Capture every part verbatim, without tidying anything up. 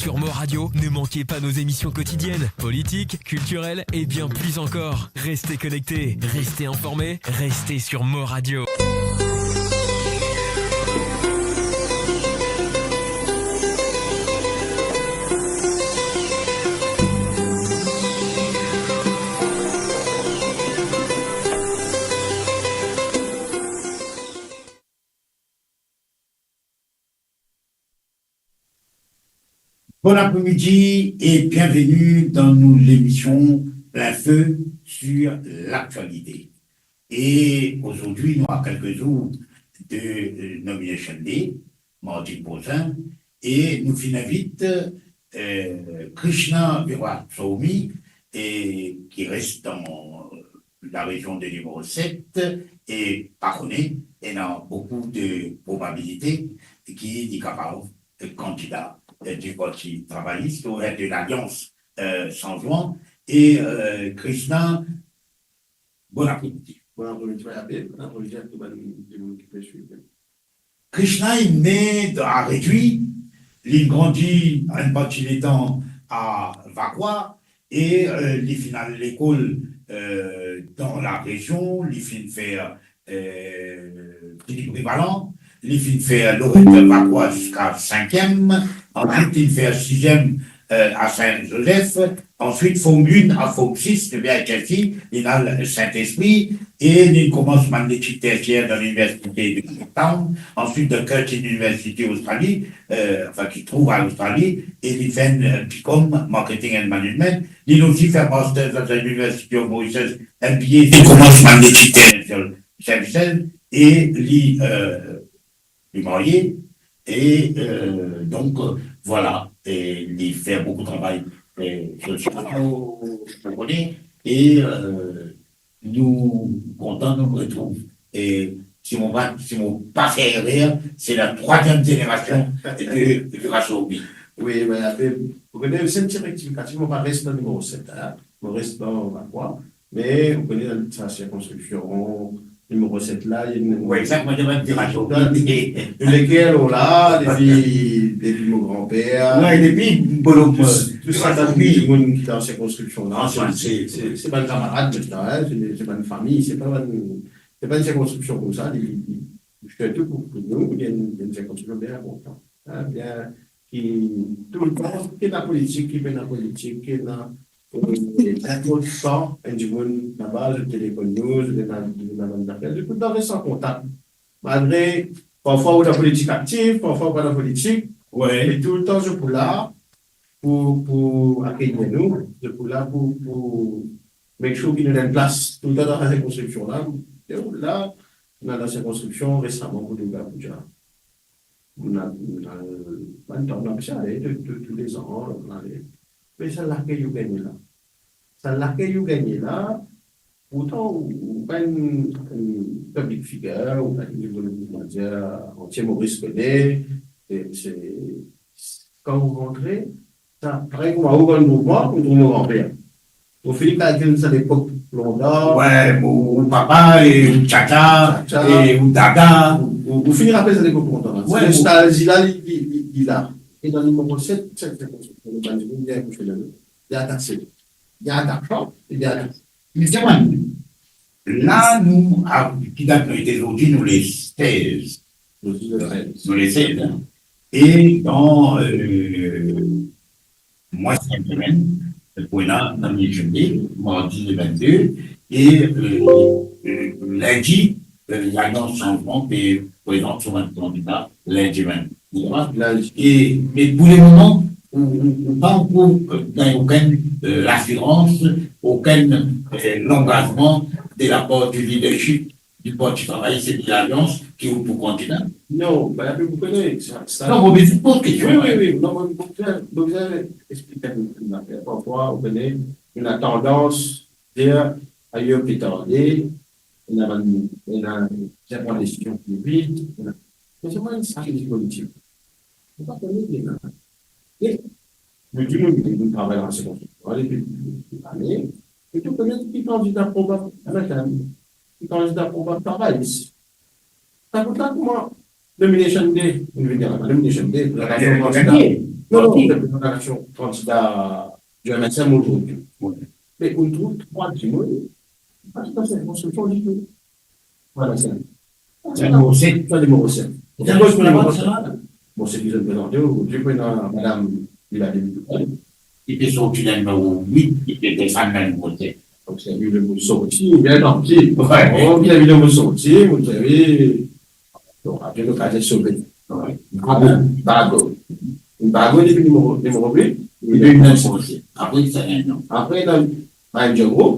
Sur Mo Radio, ne manquez pas nos émissions quotidiennes, politiques, culturelles et bien plus encore. Restez connectés, restez informés, restez sur Mo Radio. Bon apremidi e bienveni dan nou lemision Plein Feu sur l'actualité. E azordi, nou a kelke zour de, euh, Nomination Day, mardi prosin, e nou finn invit, euh, Krishna Veeraswamy, e ki res dan larezion de nimero set, e pa kone, ena boukou de probabilite ki li kapav kandida, euh, di Parti Travayis ou de Lalians, euh, Sanzman. E, euh, Krishna, bon apremidi. Bon apremidi, Mayape. Bon apremidi a tou bann dimoun ki pe swiv. Krishna inn ne dan Redwi, li grandi enn parti letan a Vacoas, e, euh, li finn al lekol, euh, dan larezion, li finn fer, euh, Philippe Rivalan, li finn fer Lorette Vacoas ziska sinkiem, answit li finn fer siziem, euh, a Saint-Joseph, answit Form un a Form sis, li vinn al Chelsea, li al Saint-Esprit, e li koumans bann letid tersier dan liniversite de Cape Town, answit dan Curtin University Australie, euh, anfin, ki trouv an Australie, e li fer enn, euh, BCom, Marketing and Management. Li osi fer Masters dan University of Mauritius, MBA, li koumans bann letid financial services, e li, euh, li marye, e, euh, donk, euh, vwala, e li fer boukou travay, euh, sosial, ou, ou kone, e, euh, nou kontan nou retrouv. E si mo pa, si mo pa fer erer, se la trwaziem zenerasion de, de Veeraswamy. Wi, me apre, ou kone, se enn ti rektifikatif, mo pa res dan nimero set, hein. Mo res dan Vacoas, me ou kone dan sa sirkonskripsion, nimero set la, li ena... Wi, sa, mo ti dir, wi. Lekel ou la, depi, depi mo granper. Wi, depi Bolo, tou, tou sa, wi. Dimoun ki dan sirkonskripsion la, se, se, se, se bann kamarad, hein, se, se bann fami, se pa bann, se pa enn sirkonskripsion koumsa, li, li, sirtou pou, pou nou, li enn, li enn sirkonskripsion bien inportan, hein, bien, ki touletan, ki ena politik, ki pena politik, ki ena, euh, inportan, enn dimoun laba, zot telefonn nou, zot ena, zot ena bann zafer, zot pou res an kontak. Malgre, parfwa ou dan politik aktif, parfwa ou pa dan politik, wi, me touletan zot pou la pou, pou akeyir nou, zot pou la pou, pou make sure ki nou ena enn plas touletan dan sa sirkonskripsion la. E la, nou ena dan sirkonskripsion resaman pou Durga Puja. Nou ena, nou ena, bann tan nou pe ale, tou, tou, tou lezan, nou ale. Me sa lakey ou gagne la. Sa lakey ou gagne la, pourtan ou, ou pa enn, enn public figure, ou pa enn, kouma dir, antie Moris kone, e se, kan ou rantre, sa, parey kouma ou, kan ou trouv mwa, ou trouv mo granper. Ou fini kalkil sa lepok lontan. Wi, ou, ou papa e ou tata, tata, e ou dada. Ou, ou, ou fini rapel sa lepok lontan la. Wi, se nostalzi la, li, li, li, li la. E dan nimero set, set, set, set, bann dimoun bien kouche ladan. Li atase. Li atasan, li atasan. Me sa, la nou, a, ki dat nou ete zordi, nou le sez. Nou le sez. Nou le sez, hein. E dan, euh, mwin sink semenn, pou ena Nomination Day, mardi le vennde, e, euh, euh, lindi, euh, Lalians Sanzman pe prezant so bann kandida lindi mem. Ou konpran? Lindi. E, me pou lemoman, ou, ou, ou pa ankor, euh, gagn okenn, euh, lasirans, okenn, euh, langazman de lapar di leadership di Parti Travayis e de Lalians ki ou pou kandida? Non, ben, apre, ou kone, sa, sa... Non, mo bizin poz kestion. Wi, wi, wi. Non, mo bizin, mo bizin explik enn, enn zafer. Parfwa, ou kone, ena tandans dir, ayo pe tarde, ena bann, ena, ena bann desizion ki vit, ena, me selman sa ki politik. Ou pa kone bien. E nou dimoun, nou travay dan sirkonskripsion depi, depi lane. E tou kone ki kandida probab, ki kandida probab travayis. Sa kout la kouma Nomination Day, nou vinn dir la, Nomination Day, prezantasion kandida. Non, non, parti. Prezantasion kandida di M S M ozordi. Wi. Me ou trouv trwa dimoun, pa ti dan sirkonskripsion ditou. Vwala sa. Sa, Morset. Sa, Morset. Sa, Morset. Morset ki zot prezante, ozordi, pou ena madam Vilade Mitoufel, ki pe sorti dan nimero wit, ki pe desann dan nimero set. Donk, se li mo sorti, bien sorti. Wi. Bon, bien, li mo sorti, mo servi. Bon, apre, nou kapav sove. Wi. Bago. Bago. Bago, li vinn nimero, nimero wit. Li vinn nimero set. Apre, sa, non. Apre, dan, dan Django,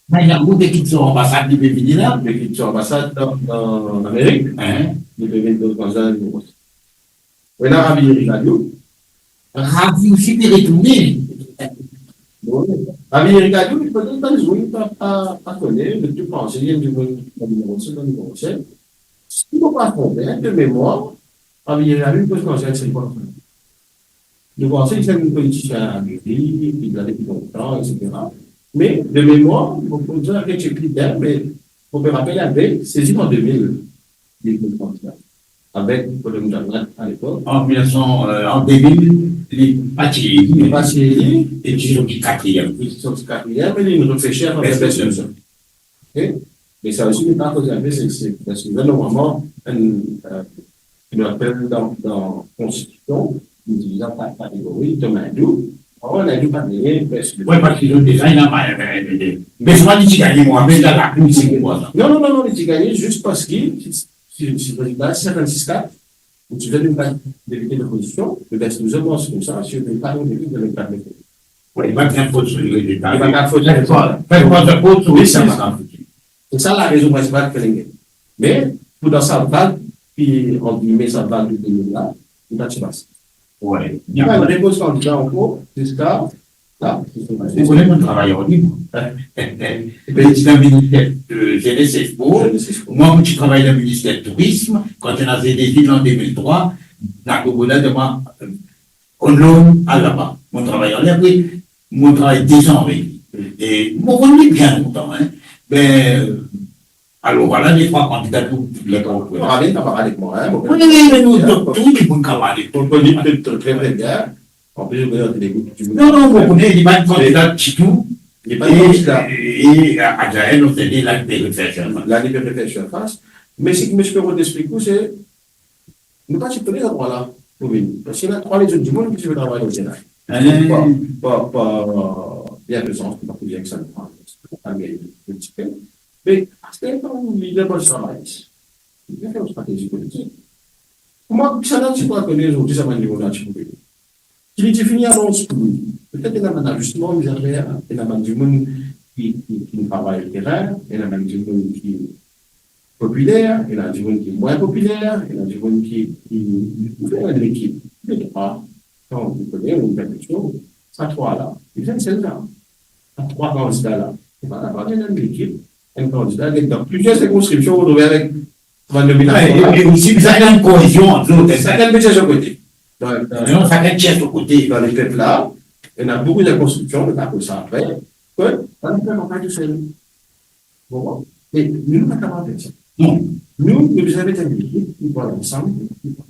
Mezanmi, depi ki so anbasad, li pe vini la. Depi ki so anbasad dan, dan Amerik, hein, li pe vinn kot mwa, sa, li pe vinn. Ena Ravi Ricadiou. Ravi osi pe retourne. Wi. Ravi Ricadiou, li pe vinn, pa, pa, pa kone, li tou panse, li enn dimoun ki pa vinn ansanm, li pa ansanm. Si mo pa tronpe, de memwar, Ravi Ricadiou, li pe vinn ansanm, se li pa ansanm. Nou panse ki se enn politisien ageri, ki la depi lontan, etsetera. Me, de memwar, mo pou dir, avek se pli bien, me mo pe rapel enn pe, se zis an de mil, li finn kandida. Avek Colonel Jamal alepok. An mil nef san, euh, an de mil, li pa ti eli. Li pa ti eli. E li sorti katriyem. Li sorti katriyem, e li reflesi avek personn. Ok? Me sa osi, nou pa koz enn pe, se, se, parski la, normalman, enn, euh, nou apel dan, dan konstitision, nou dir sa par kategori, tom indou, normalman, indou pa gagne, parski... Wi, parski zot deza, ena, me, me, me, me, me, me, li ti gagne, mwa, me la, la, pou li ti gagne, mwa, sa. Non, non, non, non, li ti gagne, zis parski, si, si, si, si, senkannsis kat, Ou ti vinn enn depite lopozision, me ben, si nou avanse koumsa, si nou pa vinn depite, nou pa vinn depite. Wi, li pa gagn fot sou rezilta. Li pa gagn fot. Fè fwa, fè fwa, fè fwa, wi, sa pa gagn fot. Se sa larezon prinsipal ki fer li gagn. Me, pou dan sa vag, ki, ant gilme, sa vag de de mil la, li pa ti pas. Wi. Li pa repoz kandida ankor, ziska La, ou kone, mo travay ar li, mwa. Mo ti dan minister, euh, Jeunesse et Sport. Jeunesse et Sport. Mwa, mo ti travay dan minister tourism, kan ti ena Zedezil an de mil trwa, Nakobola dir mwa, euh, "Onn loan, al laba." Mo travay ar li, apre, mo travay de zan avek li. E mo konn li bien lontan, hein. Ben, euh, Alor, vwala de trwa kandida ki... Mo rapel, kamarad ek mwa, hein, mo... Wi, wi, wi, nou, tou, tou dimoun kamarad. Mo konn li tre, tre, tre bien. An plis, mo konn li dimoun. Non, non, mo kone, li pa enn kandida ditou. Li pa enn kandida. E, e, e, a, a, Adrien, nou, se li la, li pe refer sirfas. La, li pe refer sirfas. Me seki mo ti pe kontan explik ou, se Nou pa ti kone sa trwa la pou vini. Parski ena trwa lezot dimoun ki ti pe travay dan terrain. Hein. Pa, pa, pa, bien prezan, pa pou dir ki sa nou pa, pa gagn politik. Me, aster, kan nou lider bann travayis, nou fer strateji politik. Kouma, kisannla ti pou kone ozordi sa bann dimoun la ti pou vini? Ki li ti fini anons pou li. Petet ena bann azisman li ti a fer, ena bann dimoun ki, ki, ki travay terin, ena bann dimoun ki popiler, ena dimoun ki mwin popiler, ena dimoun ki, ki, ki fer enn lekip de trwa. Kan ou kone, ou fer kiksoz, sa trwa la, li fer enn sel la. Sa trwa kandida la, li pa kapav fer enn lekip, enn kandida, dan plizier sirkonskripsion, ou trouve avek bann nominasion la. E, e osi, bizin ena enn koezion ant zot, sakenn pe tir so kote. Dan, dan, non, sakenn tir so kote. Dan lepep la, ena boukou sirkonskripsion, nou pa koz sa apre, ke bann pep pa tousel. Bon, me nou pa kapav fer sa. Non. Nou, nou bizin met enn lekip, nou pou al ansam, nou pou al.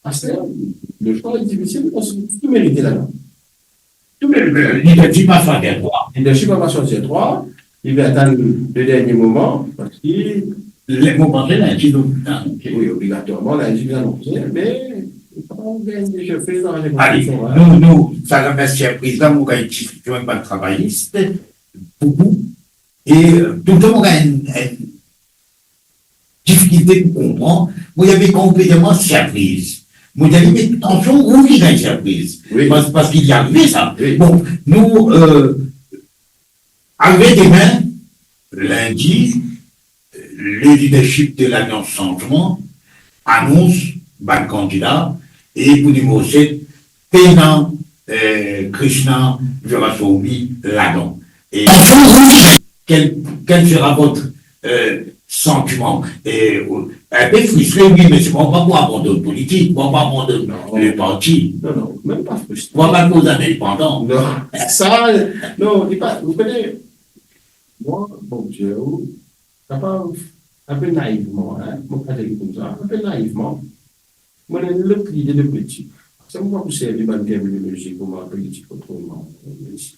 Aster, le swa li difisil, parski tou merite ladan. Tou merite. Leadership pa swazir trwa. Leadership pa swazir trwa. Li pe atann le dernie moman, parski... Le moman, se lindi, donk, anonse. Wi, obligatwarman, lindi, li anonse, me li pa gagn de zefe dan la... Ale, nou, nou, sa la, mem sirpriz la, mo gagn diskision ek bann travayis, boukou, e, euh, toultan mo gagn enn, enn difikilte pou konpran. Mo dir, me kan ou pe dir mwa sirpriz, mo dir li, me atansion, ou ki gagn sirpriz. Wi. Pas-, parski li arive sa. Wi. Bon, nou, euh, arive demin, lindi, le leadership de Lalians Sanzman anons bann kandida, e pou nimero set, pena, euh, Krishna Veeraswamy ladan. E quel, quel sera votre, euh, sentiment? E, euh, enn pe fristre, wi, me se pa, pa pou abandonn politik, pa pou abandonn le parti. Non, non, mem pa fristre. Pa pou koz indepandan. Non, sa, non, li pa, ou kone, mwa, bon, Dieu, kapav, enn pe naivman, hein, mo kapav dir koumsa, enn pe naivman, mo ena enn lot lide de politik. Kouma pou servi bann terminolozi kouma politik otreman, isi?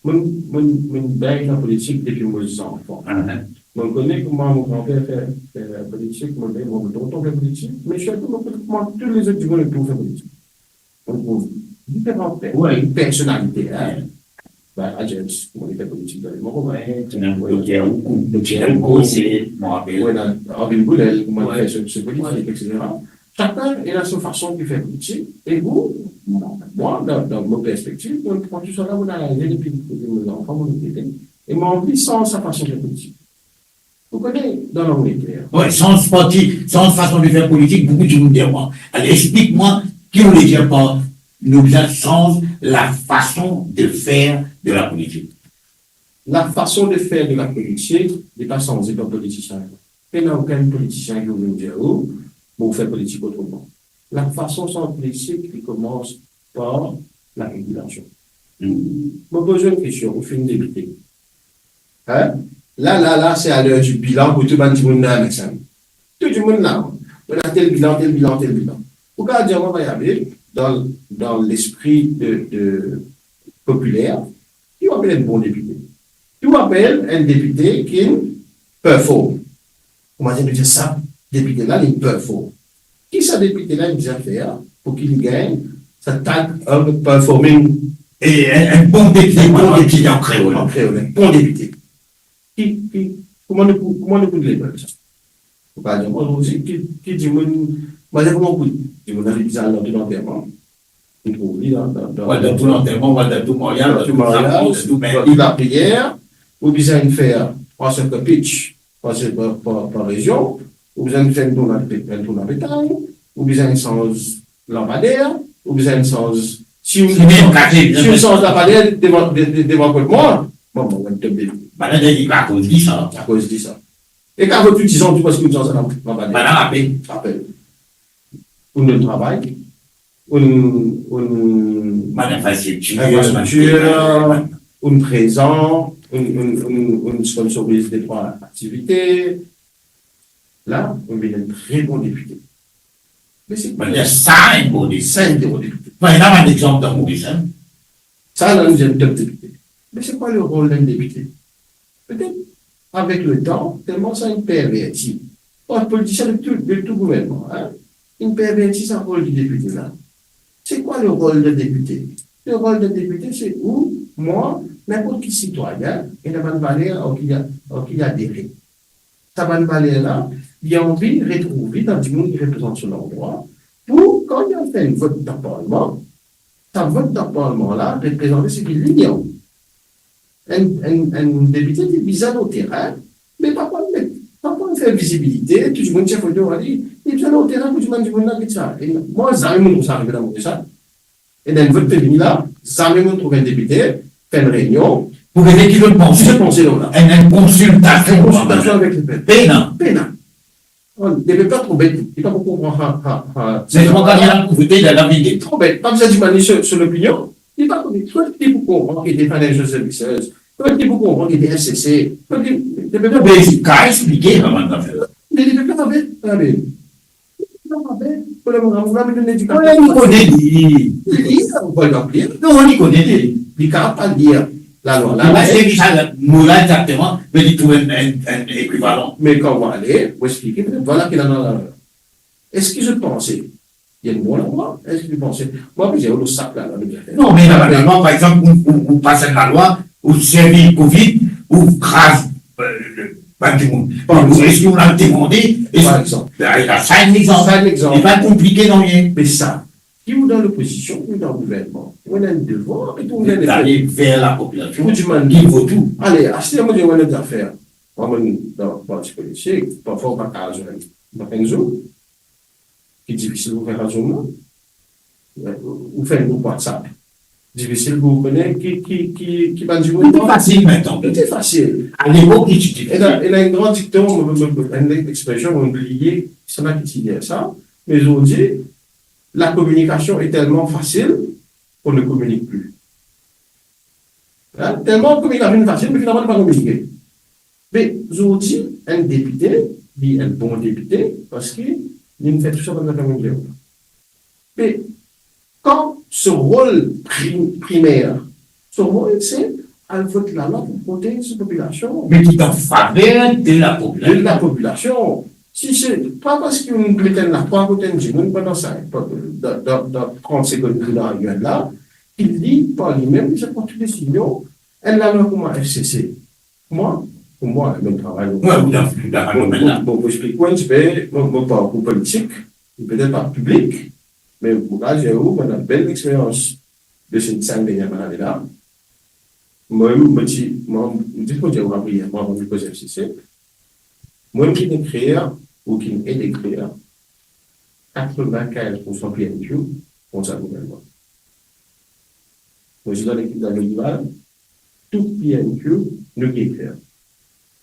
Mo, mo, mo bign dan politik depi mo zanfan. Mhm. Mo kone kouma mo granper fer, fer politik, mo kone mo tonton fer politik, me sirtou mo kone kouma tou lezot dimoun otour fer politik. Donk, bon, diferan pe-, Wi. personalite, hein. Wi. Ben, Adjens, kouma li fer politik dan lemond, Wi, ena Wi. Dokter Roucou, Dokter Roucou, Roucou, se, mo rapel. Wi, ena Arvin Boulel, kouma li Wi. fer so, so politik, Wi. etsetera. Sakenn ena so fason de fer politik, e mwa, mwa, dan, dan mo perspektiv, mo pran tou sa la, mo aranze depi, depi mo zanfan, mo ete, e mo anvi sanz sa fason de fer politik. Ou kone, dan Langleter. Wi, sanz parti, sanz fason de fer politik, boukou dimoun dir mwa, ale, explik mwa, ki ou le dir par nou bizin sanz la fason de fer de la politik? La fason de fer de la politik, li pa sanze par politisien. Pena okenn politisien ki vinn dir ou, bon, fer politik otreman. La fason sanz politik, li koumans par lapopilasion. Hmm. Mo poz ou enn kestion, ou finn depite. Hein? La, la, la, se aler di bilan pou tou bann dimoun dan MSM. Tou dimoun la, ou ena tel bilan, tel bilan, tel bilan. Ou kapav dir mwa, Mayabe, dan, dan lespri de, de popiler, ki ou apel enn bon depite? Ki ou apel enn depite ki perform? Kouma dir, nou dir sa, depite la, li perform. Ki sa depite la, li bizin fer pou ki li gagn sa tag of performing? E enn, enn bon depite, Enn bon kouma depite. dir an kreol? An kreol, enn bon depite. Ki, ki, kouma nou pou, kouma nou pou label sa? Ou pa dir mwa, ou dir ki, ki dimoun, mo dir kouma pou, dimoun la, li bizin al dan tou lanterman. Ou trouv li dan, dan, dan, Ou al dan tou lanterman, ou al dan tou maryaz, dan tou maryaz, dan tou dan tou lapriyer, ou bizin fer, par exanp, pitch, par, par, par, par rezion, ou bizin fer enn tourna-, enn tourna-, petay, ou bizin sanz lanpader, ou bizin sanz, si ou, Si mem kate, si ou sanz lanpader devan, de, de, devan kot mwa, bon, bon, bon, to be. Bann la dir li pa akoz de sa. Akoz de sa. E kan ou tou dizan, tou parski ou sanz lanpader. Bann la rapel. Rapel. Ou donn travay, ou, ou Bann infrastriktir, infrastriktir, bann ou prezan, ou, ou, ou, ou sponsoriz de trwa aktivite. La, ou vinn enn tre bon depite. Me se Bann la, sa enn bon depite. Sa enn bon depite. Bon, ena bann lexanp dan Moris, hein. Sa, la, nou dir enn top depite. Me se kwa le rol d'un depite? Petet, avek letan, telman sa inn perverti. Bon, politisien de tou, de tou gouvernman, hein, inn perverti sa rol di depite la. Se kwa le rol de depite? Le rol de depite, se ou, mwa, ninport ki sitwayin, ena bann valer ar ki li, ar ki li adere. Sa bann valer la, li anvi retrouv li dan dimoun ki reprezant so landrwa, pou kan li al fer enn vot dan parlman, sa vot dan parlman la reprezante seki li, li anvi. Enn, enn, enn depite, li bizin lor terin, me pa pou al met, pa pou al fer vizibilite, tou dimoun tir foto ar li, li bizin lor terin pou dimann dimoun la, get sa. E mwa, zame mo trouv sa arive dan Moris sa. Ena enn vot pe vini la, zame mo trouv enn depite fer enn reynion. Pou gete ki zot panse. Ki zot panse lor la. Enn, enn konsiltasion. Enn konsiltasion avek lepep. Pena. Pena. Bon, lepep la tro bet, li pa pou konpran, ha, ha, ha. Se zot kan li al pou vote, li al vide. Tro bet, pa bizin dimann li so, so lopinion. Li pa kone, kot li pou konpran ki ete financial services, kot li pou konpran ki ete S S A, kot li, lepep la Be, li kav explike, la, bann zafer la. Me lepep la pa bet, pa bet. Non, pa bet. Pou le moman, ou la, nou donn ledikasion. Wi, li kone li. Li, li, ou pa li apel. Non, li kone li. Li kapav pa lir lalwa la. Li pa servi sa mo la exakteman, me li trouv enn, enn, enn ekivalan. Me kan ou ale, ou explike, vwala ki ena dan lalwa. Eski zot panse li enn bon lalwa? Eski zot panse, mwa, plizier lor sak lalwa, nou bien fer. Non, me normalman, par exanp, ou, ou, ou pas enn lalwa, ou servi covid, ou kraz, euh, bann dimoun. Bon, eski ou al demande, eski Par exanp. Sa enn exanp. Sa enn exanp. Li pa konplike nanye. Me sa, ki ou dan lopozision, ki ou dan gouvernman, ou ena enn devwar, e tou ou ena enn D'aller vers la population. Pou dimann ki vot ou. Ale, aster mo dir ou enn lot zafer. Mwa, mem dan parti politik, parfwa ou pa kapav zwenn. Mo pa enn zour ki difisil pou fer sa zour la. Ou fer enn group WhatsApp. Difisil pou kone ki, ki, ki, ki bann dimoun. Tou fasil aster. Tou fasil. Alepok, li ti difisil. Ena, ena enn gran dikton, mo, mo, mo, enn expresion, mo bliye, kisannla ki ti dir sa, me zordi, la communication est tellement facile qu'on ne communique plus. Hein? Telman kominikasion fasil, me finalman, nou pa kominike. Me zordi, enn depite, li enn bon depite, parski li fer tou sa bann zafer monn dir. Me Kan so rol prim-, primer, so rol se al vot lalwa pou protez so popilasion. Me ki an faver de la De la popilasion. Popilasion. Si se pa parski nou met enn lakwa kot enn dimoun pandan sa, dan, dan, dan trant segonn ki la, li la, ki li, par limem, li sa pran tou desizion, enn lalwa kouma F C C. Mwa, pou mwa, mo travay, Wi, ou dan, ou dan mo, domenn la. Mo, mo, mo explik ou enn tipe mo, mo parkour politik, li petet pa piblik, me mo kapav dir ou, mo ena bel lexperyans de se sink dernie lane la. Mwa, mo ti, mwa, mo ti pou dir ou, apriyer, mwa, mo ti koz F C C. Mwa, ki ekrir, ou ki ed ekrir, katrevinkinz poursan P N Q kont sa gouvernman. Mo ti dan lekip Daniel Duval, tou P N Q nou gagn fer.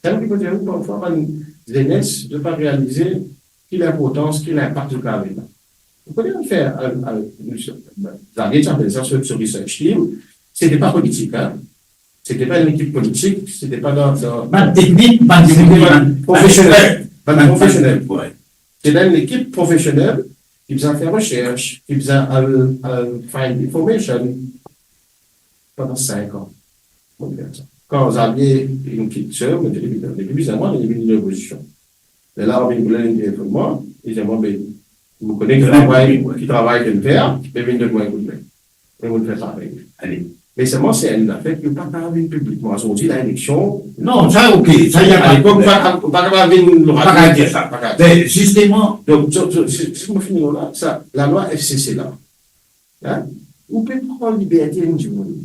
Sa ki pou dir ou, parfwa, bann zenes, zot pa realize ki linportans, ki linpak zot kapav amenn la. Ou kone, ann fer, al, al, nou, Xavier ti apel sa so, so research team, se te pa politik, hein. Se te pa enn ekip politik, se te pa dan, dan Bann teknik, bann se te teknik, bann, bann profesionel, expert. Bann profesionel. Wi. Se enn ekip profesionel ki bizin fer resers, ki bizin al, al find information pandan sink an. Mo fer sa. Kan Xavier inn kit sa, mo dir li, "Depi bizin mwa, li vinn lopozision." Lerla, vinn koule, li telefone mwa, li dir mwa, "Be, mo kone ki travay, ki travay to inn fer, be vinn donn mwa enn koudme." E mo fer parey. Ale. Me selman, se enn zafer ki pa kapav vinn piblikman. Zordi, la eleksion. Non, sa, ok, sa, ena pa de problem. Alepok, pa, pa kapav vinn loradio. Pa kapav dir sa. Pa kapav. Me zisteman. Donk, so, so, si, si mo fini la, sa, lalwa F C C la, hein, ou pe pran liberte enn dimoun.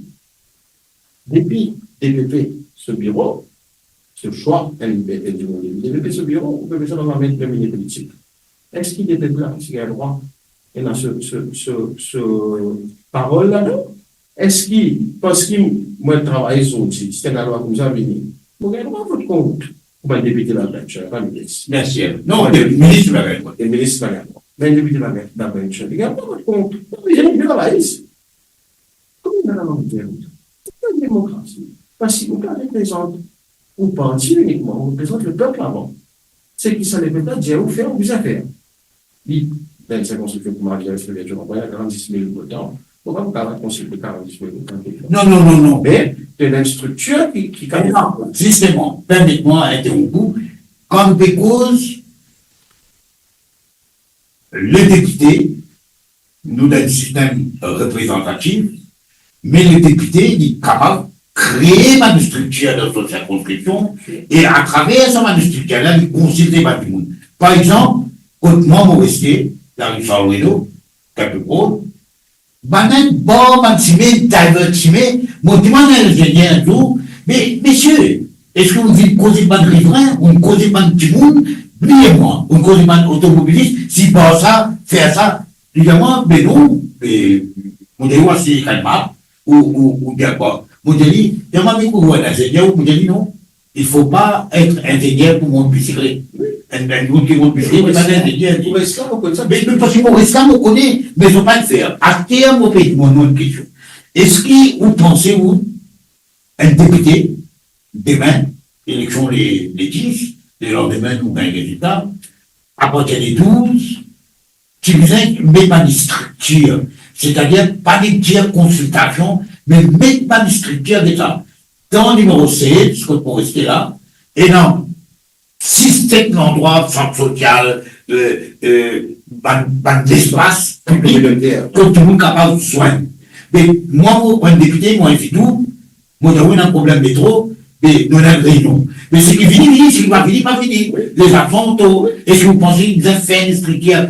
Depi D P P so biro, so swa, enn liberte dimoun, depi D P P so biro, ou pe met sa dan lame enn minis politik. Eski D P P la ti gagn drwa ena so, so, so, so parol la, non? Eski, parski mwa travay zordi, si enn lalwa koumsa vini, mo gagn drwa vot kont? Kouma depite backbencher, pa minis. Biensir. Non, de-, minis, li pa gagn drwa. E minis, li pa gagn drwa. Me depite back-, backbencher, li gagn drwa vot kont. Non, li gagn drwa travay. Kouma ena lamanter koumsa? Se pa demokrasi. Parski ou pa reprezant ou parti inikman, ou reprezant lepep avan. Seki sa lepep la dir ou fer, ou bizin fer. Li, dan enn sirkonstriksion kouma Rivière-Estuaire, Rivière-du-Roi, ena karant-dis mil votan. Ou pa kapav konsilte karant-dis mil votan. Non, non, non, non. Me, to ena enn striktir ki, ki... Non, zisteman, permet mwa interronp ou. Kan nou pe koz ledepite, nou dan enn sistem reprezantatif, me ledepite, li kapav kree bann striktir dan so sirkonskripsion, e atraver sa bann striktir la, li konsilte bann dimoun. Par exanp, kot mwa, mo reste, lari Charles Renaud, Cape Road, bann inn bar bann sime, divert sime, mo dimann enn lingzenier enn zour, "Me, mesie, eski ou vinn koze bann riverin, ou koze bann dimoun, bliye mwa, ou koze bann otomobilis, si bar sa, fer sa?" Li dir mwa, "Be non, be," mo dir li, "ou asize kalm, ou, ou, ou bien pa." Mo dir li, "Dir mwa, me ou enn lingzenier?" Mo dir li, "Non, il faut pas être ingénieur pou mont bisiklet." Wi. Enn, enn dimoun ki mont bisiklet, li pa enn lingzenier. Mo res la, mo kone sa. Me, me parski mo res la, mo kone, me zot pa fer. Aster, mo pe dimann ou enn kestion. Eski ou panse ou, enn depite, demin, eleksion le, le dis, lelandime nou gagn rezilta, apartir le douz, ti bizin met bann striktir, setadir pa dir konsiltasion, me met bann striktir deza. Dan nimero sez, kot mo reste la, ena sis, set landrwa, sant sosial, eh, eh, bann, bann lespas piblik, kominoter, kot dimoun kapav zwenn. Me mwa, mo, enn depite, mo invit ou, mo dir ou ena problem metro, me nou ena enn reynion. Me seki vini, vini, seki pa vini, pa vini. Wi. Lezafan, to, wi, eski ou panse li bizin fer enn striktir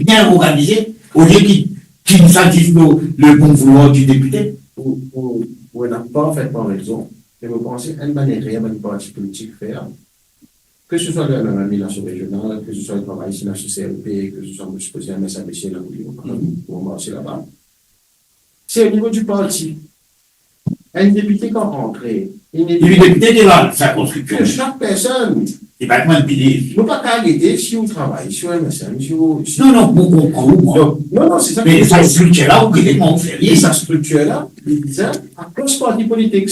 bien organize, olie ki, ki sa zis le, le bon voulwar di depite? Ou, ou, ou ena parfetman rezon. Me mo panse enn bann erer bann parti politik fer, ke se swa dan lame laso rezional, ke se swa travay isi la C C L P, ke se swa mo sipoze amenn sa misie la pou li, pou marse laba. Se o nivo di parti. Enn depite kan rantre, enn... Li depite de la sirkonskripsion. Sak personn. Li pa demann piblik. Nou pa kapav gete si ou travay, si ou M S M, si ou, si... Non, non, mo konpran ou, mwa. Donk, non, non, se sa. Me sa striktir la, ou gete kouma ou fer li. E sa striktir la, li bizin akros parti politik.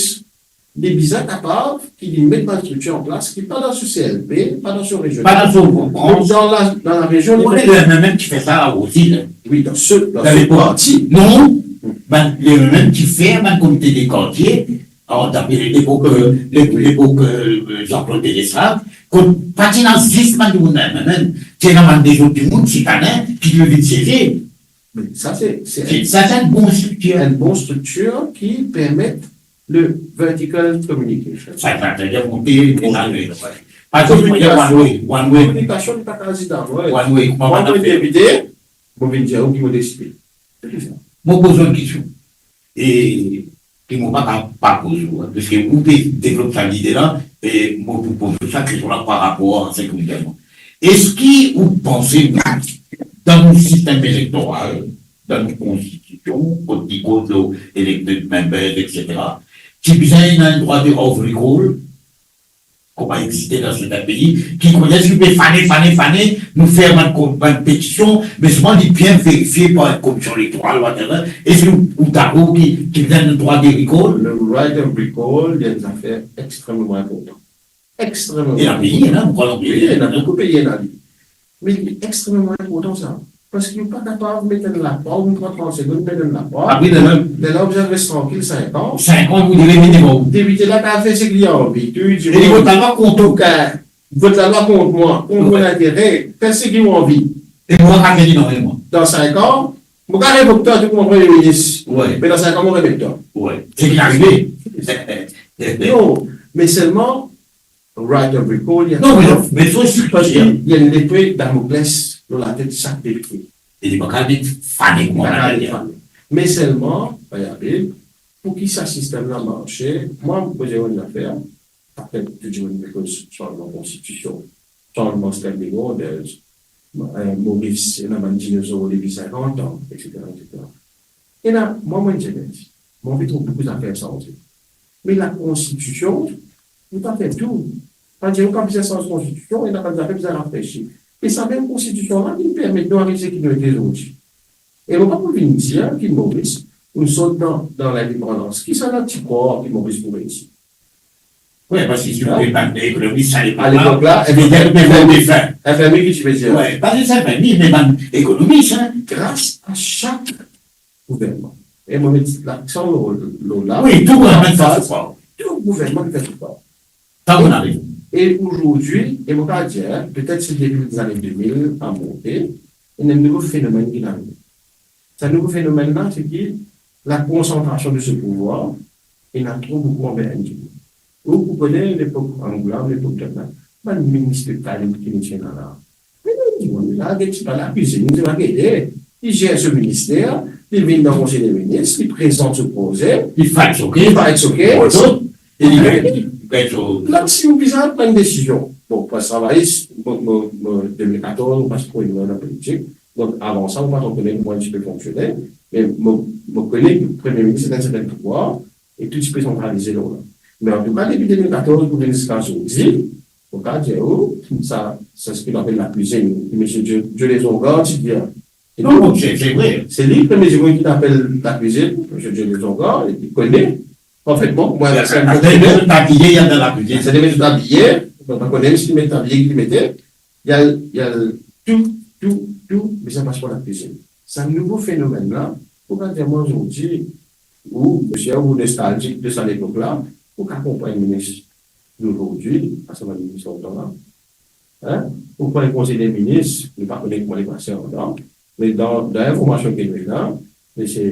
li bizin kapav ki li met bann striktir an plas ki pa dan so C L P, pa dan so rezional, pa dan so, me dan la, dan la rezion li met. Ou ena MMM ki fer sa osi, la. Wi, dan so, dan so parti. Non, bann, MMM ki fer bann komite de kartie, an, dapre lepok, euh, le-, lepok, euh, Jean-Claude Delestrac, kot pa ti ena zis bann dimoun MMM, ti ena bann dezot dimoun, sitanin, ki ti vinn sieze. Me sa, se, se, se, sa, se enn bon striktir. Enn bon striktir ki permet le vertical communication. Sa, sa, sa, sa, monte, desann, wi. Pa zis one way, one way. Kominikasion, li pa kapav zis one way. One way, kouma bann depite, mo vinn dir ou ki mo deside. Se ki sa? Mo poz ou enn kestion. E ki mo pa ka pa poz ou, hein, paski ou pe devlop sa lide la, e mo pou poz ou sa kestion la par rapor a sa ki ou dir mwa. Eski ou panse, dan nou sistem elektoral, dan nou konstitision, kot li koz lor elected members, et cetera, ti bizin ena enn drwa de recall, kouma existe dan sertin pei, ki koumsa ki pe fane, fane, fane, nou fer bann ko-, bann petision, me selman li bien verifie par enn komisionn elektoral, whatever, eski ou, ou dakor ki, ki bizin enn drwa de recall? Le right of recall, li enn zafer extrememan inportan. Extrememan inportan. E dan pei, ena, ou krwar dan pei, wi, ena boukou pei ena li. Me li extrememan inportan sa. Paski ou pa kapav met enn lapar, ou pran trant segonn, met enn lapar. Apre, lerla, lerla ou bizin res trankil sink an. Sink an, ou deve mete bon. Depite la kapav fer seki li anvi. Tou li dir, e li vot lalwa kont ou. Ka, vot lalwa kont mwa, kont mo lintere, fer seki ou anvi. E mwa, ka fer li nanye mwa. Dan sink an, mo kapav revok twa, tou kouma Premie Minis. Wi. Me dan sink an, mo remet twa. Wi. Seki arive. Non, me selman, right of recall, li... Non, me, me so, paski li ena enn lepe Damoclès lor latet sak depite. E li pa kapav vinn fane kouma... Pa kapav vinn fane. Me selman, pa kapav, pou ki sa sistem la marse, mwa, mo poze enn zafer, apre tou dimoun pe koz sanzman konstitision, sanzman standing orders, eh, Moris, ena bann dinozor depi sinkant an, et cetera, et cetera. Ena, mwa, mo enn zenes, mo anvi trouv boukou zafer sanze. Me lakonstitision, nou pa fer tou. Pa dir ou pa bizin sanz konstitision, ena bann zafer bizin rafresi. E sa mem konstitision la ki permet nou ariv seki nou ete zordi. E mo pa pou vinn dir ki Moris, nou sort dan, dan lindepandans. Kisannla ti krwar ki Moris pou reisi? Wi, paski si ou... Hein? Pe bann ekonomis a lepok la, a lepok la, FMI, FMI ki ti pe dir. Wi, pa zis FMI, me bann ekonomis, hein. Gras a sak gouvernman. E mo met laksan lor, lor la. Wi, tou gouvernman fer so par. Tou gouvernman fer so par. Sa, mo arive. E azordi, e mo kapav dir, hein, petet se depi lezane de mil a monte, ena enn nouvo fenomenn ki arive. Sa nouvo fenomenn la, se ki lakonsantrasion de se pouvwar, ena tro boukou anver enn dimoun. Ou, ou kone lepok Angoula, lepok Ghana, bann minis de kalite ki nou ti ena la. Me nou dimoun la, get ti pa lakizinn, nou ti pa gete. Li zer so minister, li vinn dan konsey de minis, li prezant so proze, li fax ok, li fax ok. Bon, e li gagn, li gagn so... La, si ou bizin pran enn desizion, bon, pa travayis, mo, mo, mo, de mil katorz, mo pa ti kone dan politik. Donk, avan sa, mo pa tro kone kouma li ti pe fonksione. Me mo, mo kone ki Premie Minis ena enn sertin pouvwar, e tou ti pe santralize lor la. Me antouka, depi de mil katorz pou vinn ziska zordi, mo kapav dir ou, sa, sa seki nou apel lakizinn, ki misie Dieu, Dieu les Ongar ti dir. Non, non, se, se vre. Se li premie dimoun ki apel lakizinn, misie Dieu les Ongar, e ki kone parfetman. Mwa, se, se, se, tabliye, li dan tabliye. Se li met tabliye, mo pa kone si li met tabliye ki li mete, li al, li al tou, tou, tou, bizin pas par lakizinn. Sa nouvo fenomenn la, ou kapav dir mwa zordi, ou, misie, ou nostalzik de sa lepok la, ou kapav konpran minis dozordi, pa sa bann minis lontan la. Hein? Ou pran konsey de minis, nou pa kone kouma li pase andan, me dan, dan linformasion ki nou ena, me se,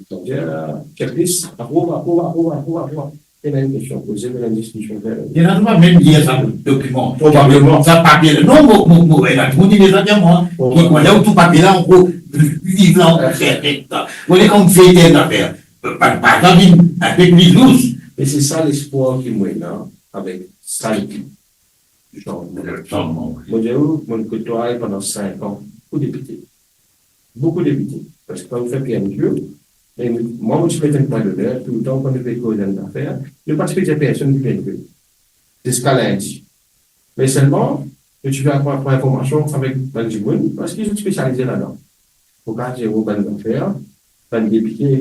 kouma dir, checklist, aprouv, aprouv, aprouv, aprouv, aprouv. Ena enn kestion poze, ena enn diskision fer. Ena, nou pa mem lir sa dokiman. Probableman. Sa papie la. Non, mo, mo, mo, ena dimoun ki deza dir mwa, probableman, ki kouma dir ou tou papie la, ankor, liv la, ankor, serten. Ou kouma fer enn zafer. Pa, pa, pa vinn enpe pli lous. Me se sa lespwar ki mo ena avek sa lekip. Sanzman. Sanzman, wi. Mo dir ou, mo inn kot twa pandan sink an, boukou depite. Boukou depite. Paski kan ou fer peer review, e mwa, mo ti met enn pwin doner, touletan kan nou pe koz enn zafer, nou pa ti pe dir personn ki peer review. Ziska lindi. Me selman, nou ti pe pran, pran informasion avek bann dimoun, paski zot ti spesialize ladan. Mo kapav dir ou bann zafer, bann depite,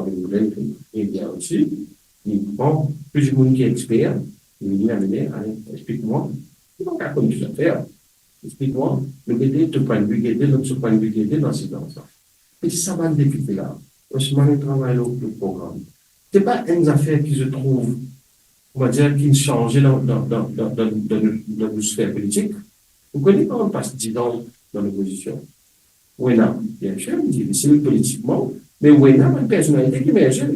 Lavi Nouvelle, e bien osi, li pran plis dimoun ki exper, li vini amene, ale, explik mwa, ki mwa kapav konn tou zafer, explik mwa, nou gete to pwinn de vi, gete lot so pwinn de vi, gete dan se dans la. E sa bann depite la, osi bann travay lor, lor program. Se pa enn zafer ki, je trouve, on va dire, ki sanze dan, dan, dan, dan, dan, dan, dan nou sfer politik. Ou kone kan ou pas diz an dan lopozision. Ou ena, bien sir, li difisil politikman, me ou ena bann personalite ki emerze.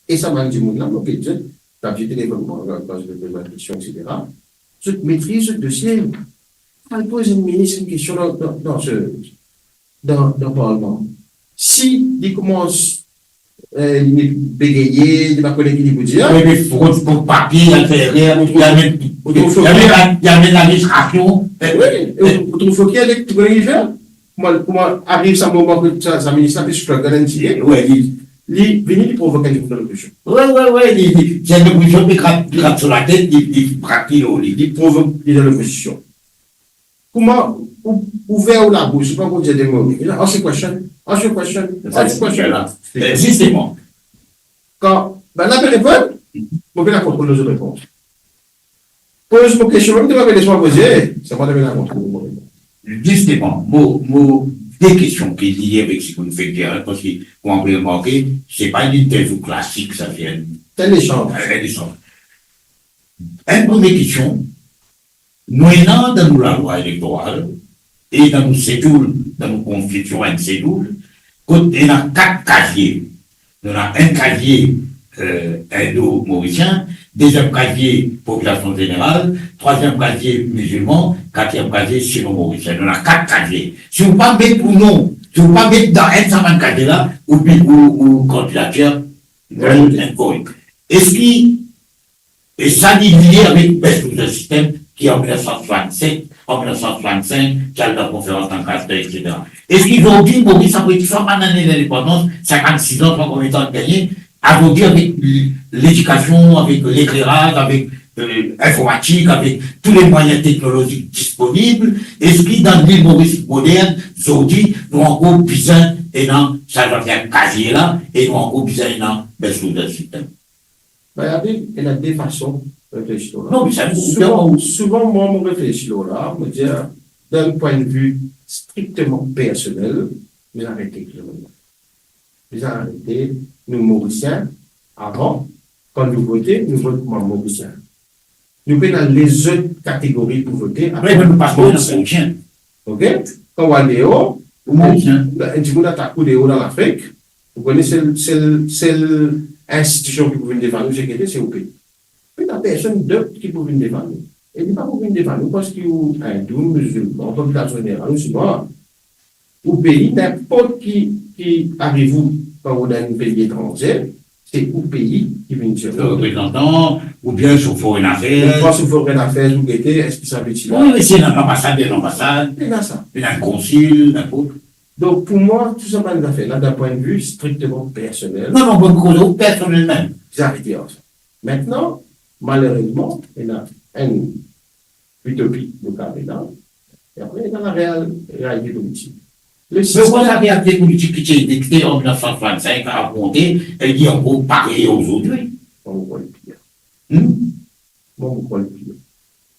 E sa bann dimoun la, mo pe dir, zot, kan zot pe poz bann kestion, et cetera, zot metriz zot dosie. Al poz enn minis enn kestion dan, dan, dan se, dan, dan parlman. Si li koumans, eh, li begeye, li pa kone ki li pou dir. Wi, me fot, fot papie, li al fer erer, li al met, li al met, li al met lamistrasion. Wi, e ou, ou trouv ki li, ou kone ki li fer? Kouma, kouma ariv sa moman ki sa, sa minis la pe struggle enn tigit, wi, li, li vini, li provok enn dimoun dan lopozision. Wi, wi, wi, li, li, si enn lopozision pe grat, grat so latet, li, li grat li lor li, li provok li dan lopozision. Kouma ou, ou ouver ou labous, ou pa pou dir de mo. Ask a question, ask a question, ask a question. Zisteman. Kan bann la pe reponn, mo pena kontrol lor zot repons. Poz mo kestion, mem si mo pena les mwa poze, sa mo pena kontrol lor mo repons. Zisteman, mo, mo, de kestion ki lie avek seki nou fek dir la, parski, kouma ou pe remarke, se pa enn interview klasik, sa, se enn, se enn lesanz. Enn lesanz. Enn premie kestion, nou ena dan nou lalwa elektoral e dan nou schedule, dan nou konstitisyon, enn schedule, kot ena kat kazie. Nou ena enn kazie, eh, indo-morisien, deziem kazie popilasion zeneral, trwaziem kazie mizilman, katriem kazie sino-morisien. Nou ena kat kazie. Si ou pa met ou non, si ou pa met dan enn sa bann kazie la, ou, ou, ou kandidatir, eh, invalid. Eski E sa li lie avek Best Loser System ki an mil nef san swasannset, an mil nef san swasannsink, ti al dan konferans Lancaster, et cetera. Eski zordi Moris apre swasann ane lindepandans, sinkann-sis an, swa konbien tan li gagne, zordi avek l-, ledikasion, avek lekleraz, avek, eh, informatik, avek tou le mwayin teknolozik disponib, eski dan lil Moris modern, zordi, nou ankor bizin ena sa zafer kazie la, e nou ankor bizin ena Best Loser System? Be, ena de fason reflesi lor la. Non, me sa, souvan, souvan, mwa, mo reflesi lor la, mo dir, dan pwin de vi strikteman personel, bizin arete ek nou. Bizin arete nou Morisien. Avan, kan nou vote, nou vot kouma Morisien. Nou pena lezot kategori pou vote, wi, apar nou pa Morisien. Morisien. Ok? Kan ou al deor, ou Morisien. Enn dimoun atak ou deor dan Lafrik, ou kone sel, sel, sel institision ki pou vinn defann ou, se gete, se ou pei. Pena personn dot ki pou vinn defann ou. E li pa pou vinn defann ou parski ou indou, mizilman, popilasion zeneral, ou sinoa. Ou pei, ninport ki, ki ariv ou kan ou dan enn pei etranze, se ou pei ki vinn swiv ou. Reprezantan, oubien so Foreign Affairs. Ou pran so Foreign Affairs, ou gete, eski sa pe itil? Wi, me si ena lanbasad, ena lanbasad. Ena sa. Ena konsil, ninport. Donk, pou mwa, tou sa bann zafer la, dan pwin de vi strikteman personel. Non, non, mo koz ou personel mem. Bizin arete ar sa. Mintnan, malerezman, ena enn utopi nou kapav ena, e apre ena lareal-, realite politik. Me sistenm, larealite politik ki ti existe an mil nef san swasannsink a monte, e li ankor parey zordi. Ankor pir. Hmm? Ou krwar li pli.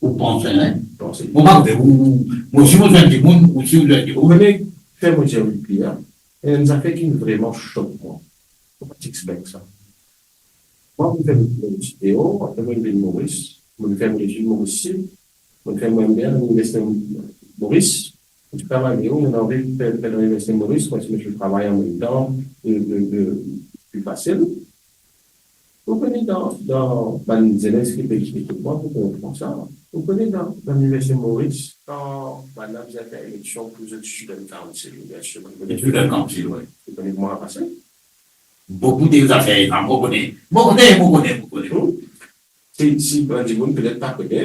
Ou panse, hein? Panse. Mo pa konnen, ou, ou, mo si mo zwenn dimoun, ou si ou zwenn dimoun. Ou kone, fer mo dir li pli, hein? Ena enn zafer ki vreman sok mwa. Mo pa ti expect sa. Mwa, mo fer mo video, apre mo vinn Moris, mo fer mo letid Moris isi, mo fer mo M B A dan Liniversite Moris, mo ti travay, mo ena anvi fer, fer dan Liniversite Moris, kontign travay an mem tan, e, e, e, pli fasil. Ou kone dan, dan bann zenes ki pe explike mwa, pou konpran sa, ou kone dan, dan Liniversite Moris, kan bann la bizin fer eleksion pou zot student council, oubien student Student council, wi. Ou kone kouma sa pase? Boukou de zafer, mo kone, mo kone, mo kone, mo kone. Hmm. Si, si bann dimoun petet pa kone,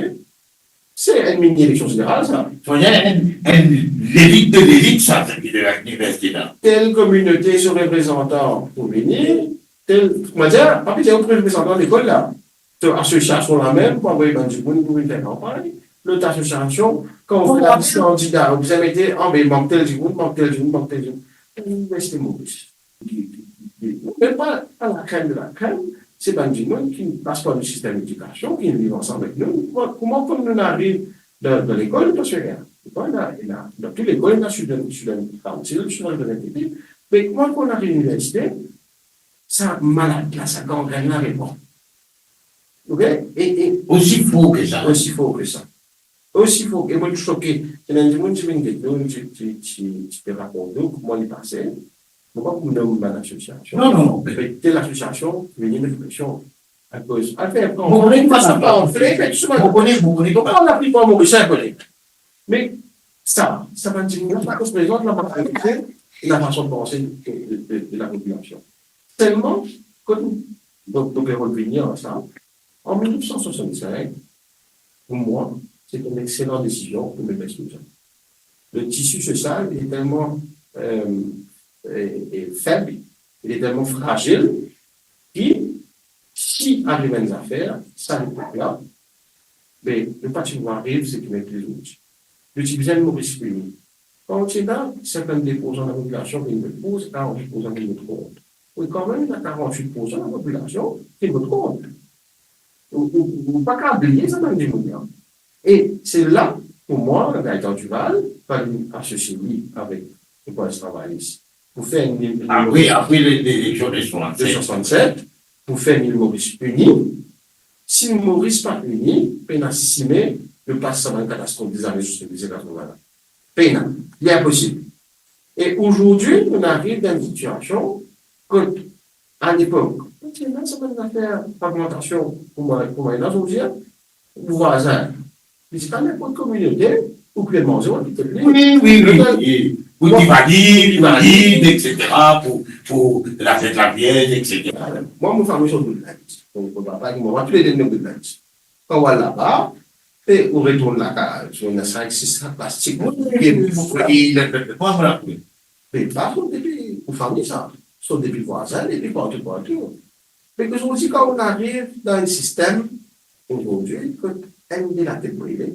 se enn mini eleksion zeneral, sa. Sa enn, enn lelit de lelit, sa, seki de la, liniversite la. Tel kominote so reprezantan pou vini, tel, kouma dir, pa bizin ou reprezantan lekol la. So asosiasion la mem pou avoy bann dimoun pou vinn fer kanpagn. Lot asosiasion, kan ou fer lalis kandida, ou bizin mete, a, be, mank tel dimoun, mank tel dimoun, mank tel dimoun. Liniversite Moris. Mem pa, pa lakrem de lakrem, se bann dimoun ki pas par le sistem ledikasion, ki viv ansam avek nou. Kouma, kouma, kouma nou ariv dan, dan lekol, nou pa fer rien. Ena, ena, dan tou lekol, ena student, student council, student representative. Me kouma, kouma nou ariv liniversite, sa malad la, sa gangrenn la repran. Oke? E, e Osi for ki sa. Osi for ki sa. Osi for, e mo soke. Ena enn dimoun ti vinn get nou, ti, ti, ti, ti pe rakont nou kouma li pase. Mo pa pou nom bann asosiasion. Non, non, non. Me tel asosiasion vini met presion. Akoz, al fer pran. Mo kone ki pa sa. Mo kone, mo kone ki pa sa. Donk, laplipar Morisien kone. Me sa, sa bann dimoun la pa reprezant la mantalite e la fason de panse de, de, de, de lapopilasion. Selman, kot nou, donk, nou pe revini a sa, an mil nef san swasannsenk, pou mwa, se enn exelan desizion pou met pres nou sa. Le tisi sosial, li telman, euh, e, e feb, li telman frazil, ki, si ariv enn zafer, sa lepok la, be, nou pa ti pou ariv seki nou ete zordi. Nou ti bizin Moris ini. Kan ou ti la, sinkannde poursan lapopilasion vinn vot pou, karant-wit poursan vinn vot kont. Wi, kanmem, ena karant-wit poursan lapopilasion ki vot kont. Ou, ou, ou pa kav bliye sa bann dimoun la. E se la, pou mwa, Gaëtan Duval, fale asosie li avek Leparti Travayis pou fer enn, enn Apre, apre le, leleksion de swasannset. De swasannset, pou fer enn Moris ini. Si Moris pa ini, pena sime nou pas sa bann katastrof dezane swasanndiz e katreven la. Pena. Li inposib. E ozordi, nou ariv dan enn sitiasion kot, a lepok, ti ena sa bann zafer fragmantasion kouma, kouma ena zordi, ou vwazin, li ti pa ninport kominote, ou pe manze, ou pe li. Wi, wi, wi, wi. Pou divaliz, pou divaliz, et cetera, pou, pou lafet lavierz, et cetera. Mwa, mo fami sort Woodlands. Mo, mo papa ek mo mama, toulede nou Woodlands. Kan ou al laba, e ou retourn lakaz, ou ena sink, sis sak plastik. Wi, wi, wi, wi, wi. Wi, wi, wi. Me pa sort depi ou fami sa, sort depi vwazin, depi partou, partou. Me ozordi, kan ou ariv dan enn sistem, ozordi, kot enn de latet brile,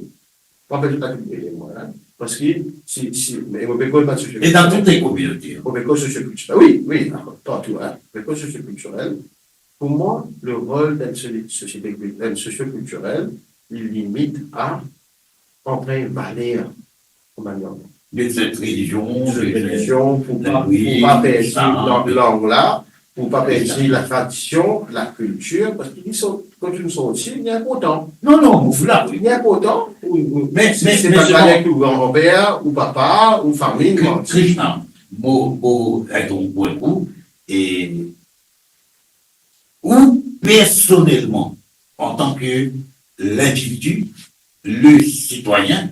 mo apel latet brile, mwa, hein, parski si, si, me mo pe koz bann sosio-, E dan tou le kominote, hein. Mo pe koz sosiokiltirel. Wi, wi, dakor, partou, hein. Mo pe koz sosiokiltirel. Pou mwa, le rol dan enn sosi-, sosiete kil-, enn sosiokiltirel, li limit a anpray valer kouma lang. De set relizion, de set relizion, pou pa, pou pa perdi lang la, pou pa perdi la tradision, la kiltir, parski li sort, kot nou sorti, li inportan. Non, non, mo fou la, wi. Li inportan, ou, ou, me, si me, se me pa selman, valer ki ou granmoner, ou papa, ou fami, Kri-, non. Krishna, mo, mo, e, donk, pou enn kou, e ou, personelman, antan ke lindividi, le sitwayin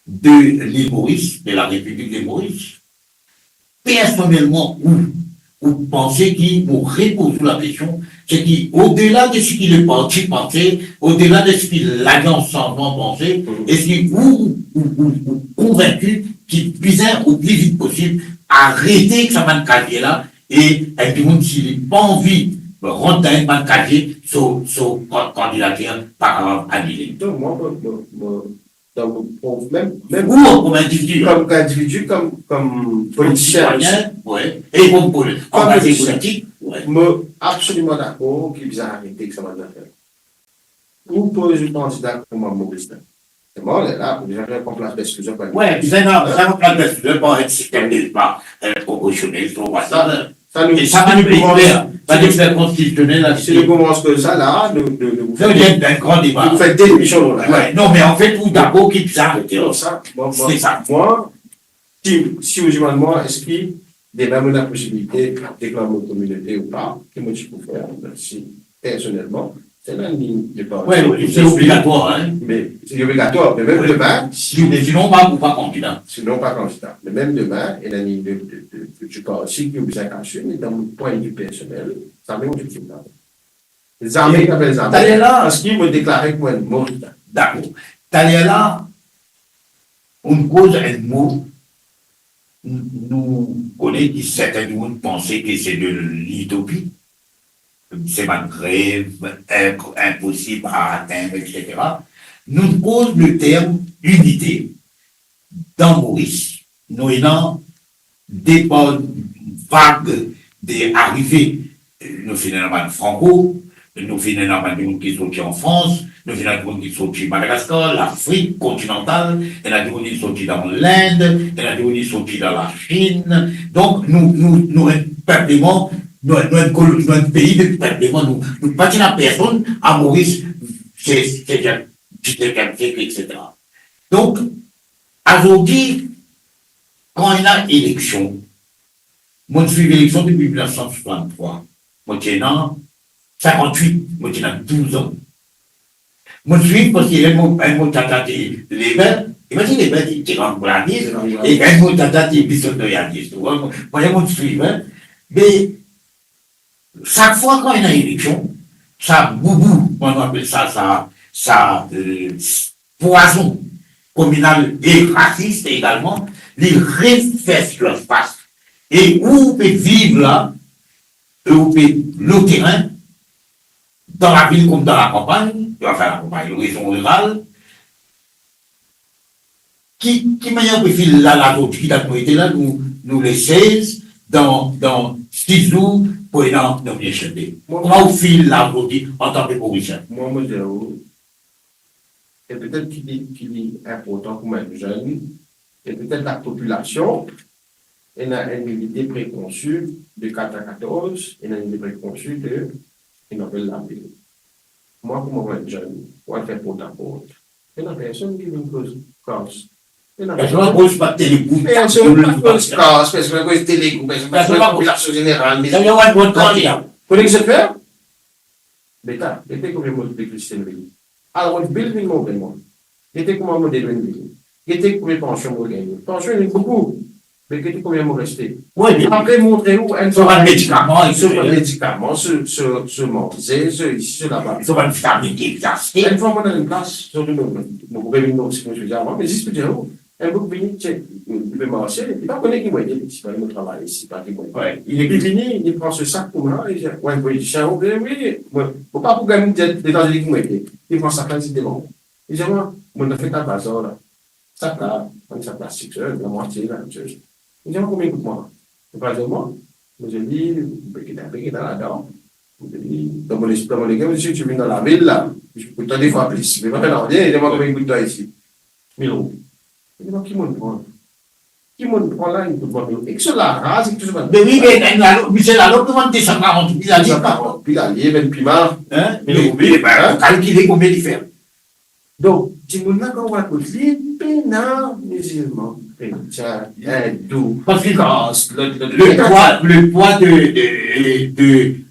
de Lil Moris, de la Repiblik de Moris, personelman, ou, ou panse ki, mo repoz ou lakestion, se ki, odela de seki leparti panse, odela de seki Lalians Sanzman panse, eski ou, ou, ou, ou konvinki ki bizin, o pli vit posib, arete ek sa bann kazie la, e enn dimoun, si li pa anvi rant dan enn bann kazie, so, so kan-, kandidatir pa kapav anile. Non, mwa, mo, mo, mo, dan mo prof-, mem, mem ou, kom individi, kom individi, kom, kom politisien, sitwayin, wi, e kom poli-, kom angaze politisien, politik, wi. Mo absoliman dakor ki bizin arete ek sa bann zafer. ou poz ou kandida kouma Moris la. Selman, lerla, pou bizin fer konplas dexklizion, pa... Wi, bizin, non, bizin konplas dexklizion par enn sistem de, par, euh, proporsionel, twa, sa, sa nou, e sa, nou koumans, sa nou fer konstitisionel la, si nou koumans koz sa la, nou, nou, nou, nou fer enn gran deba, nou fer de lemision la. Wi, non, me anfet, ou dabor ki bizin arete, non, sa, mwa, mwa, se sa. Mwa, si, si ou dimann mwa, eski demin mo ena posibilite deklar mo kominote ou pa, ki mo ti pou fer, si, personelman, se ena ni de parti. Wi, wi, se obligatwar, hein. Me se obligatwar, me mem demin, si, sinon, pa, ou pa kandida. Sinon, pa kandida. Me mem demin, ena ni de, de, de, de, de parti ki bizin kase, me dan mo pwin de vi personel, zame mo ti pou fer. Zame, e, zame, taler la, eski mo deklare kouma enn Moris. Dakor. Taler la, ou koz enn mo, n-, nou kone ki sertin dimoun panse ki se de litopi, se bann rev inp-, inposib a atenn, et cetera. Nou koz le term inite. Dan Moris, nou ena de par vag de arive. Nou finn ena bann Franko, nou finn ena bann dimoun ki sorti an Frans, nou finn ena dimoun ki sorti Madagaskar, Lafrik kontinantal, ena dimoun ki sorti dan Lind, ena dimoun ki sorti dan Lasinn. Donk, nou, nou, nou enn pepleman, nou, nou enn kol-, nou enn pei de pepleman, nou, nou pa ti ena personn a Moris, se, se, se, et cetera. Donk, azordi, kan ena eleksion, mo swiv eleksion depi mil nef san swasanntrwa. Mo ti ena sinkant-wit, mo ti ena douz an. Mo swiv parski enn mo, enn mo tata ti Lebel, e mo ti Lebel, ti, ti rann Bolanis, e enn mo tata ti Bisoto Yanis, ou konpran? Mo, mo swiv, hein. Me sak fwa kan ena eleksion, sa boubou, kouma nou apel sa, sa, sa, euh, pwazon kominal e rasis egalman, li refer sirfas. E ou pe viv la, e ou pe lor terin, dan lavil kouma dan lakanpagn, anfin lakanpagn, rezyon riral, ki, ki manier ou pe feel la, la, ki dat nou ete la, nou, nou le sez, dan, dan sis zour, pou ena nomination day. Mwa, kouma ou feel la, ou di, antan ke Morisien? Mwa, mo dir ou, e petet ki li, ki li inportan kouma enn zenn, e petet lapopilasion, ena enn lide prekonsi de katrevin-katorz, ena enn lide prekonsi de, ki nou apel lavil. Mwa, kouma enn zenn, pou al fer portaport, ena personn ki vinn koz kas. Ena personn pa koz kas, personn pa koz kas, personn pa koz Telegou, personn pa koz popilasion zeneral, me personn pa koz kas. Kone ki zot fer? Beta, gete konbien mo pe gete vinn. Alor, mo vinn move mwa. Gete kouma mo devinn vini. Gete konbien pansion mo gagne. Pansion, ena boukou. Me gete konbien mo reste. Wi, me apre, montre ou enn... So bann medikaman, so bann medikaman, so, so, so manze, so isi, so laba. So bann vitamin ki existe. Enn fwa mo dan enn plas, so nou, mo, mo, mo, mo, si mo dir avan, me zis pou dir ou, enn boug vini, ti, li pe marse, li pa kone ki mo ete, li, si pa li mo travay, si pa ki mo ete. Wi, li vini, li pran so sak kouma, li dir, wi, wi, wi, wi, mo, mo pa pou gagn de, de tanzeli ki mo ete. Li pran sak la, li demann. Li dir mwa, mo, nou fer ta bazar la. Sak la, enn sak plastik, sa, lamwatie, la, mem soz. Li dir mwa, konbien kout mwa? Li pa dir mwa, mo dir li, mo pe gete, pe gete ladan. Mo dir li, dan mo les-, dan mo leker, mo dir, si ti vinn dan lavil la, pou twa de fwa plis. Me pa fer nanye, li dir mwa, konbien kout twa isi? Mil roupi. Li dir mwa, ki monn pran? Ki monn pran la, li kout mwa mil roupi? Ek so laraz, ek tou sa. Me wi, me enn lalot, misie lalot, nou vann de san karant roupi, la li, de san karant roupi, la li, enn pima. Hein? Mil roupi, be, kalkile konbien li fer. Donk, dimoun la, kan ou al kot li, pena mizilman, kretien, indou, parski kas, le, le, le pwa, le pwa de, de, de,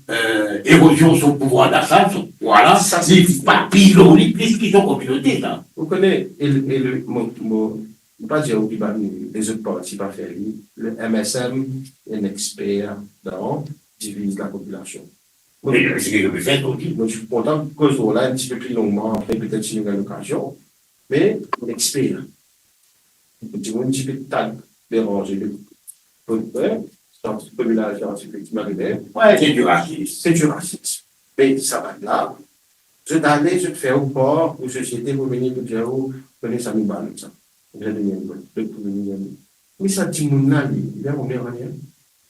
euh, erozion so pouvwar dasa, so pwa la, sa, li se pa pli lor li plis ki so kominote, sa. Ou kone, e le, e le, mo, mo, mo pa dir ou ki bann lezot parti pa fer li, le M S M, enn exper dan diviz lapopilasion. Mo, me, me seki zot pe fer, zot, wi. Mo ti kontan koz lor la enn tipe pli longman apre, petet si nou gagn lokazion. Me, exper. Dimoun ti pe tag deranze, de, de, de, santi kominal, santi efektivman, wi, se di rasis. Se di rasis. Me sa bann la, zot ale, zot fer ou par ou sosiete pou vini pou dir ou, kone sa nou bann sa. Zot vini, zot pou vini. Me sa dimoun la, li, li bien konbien ane?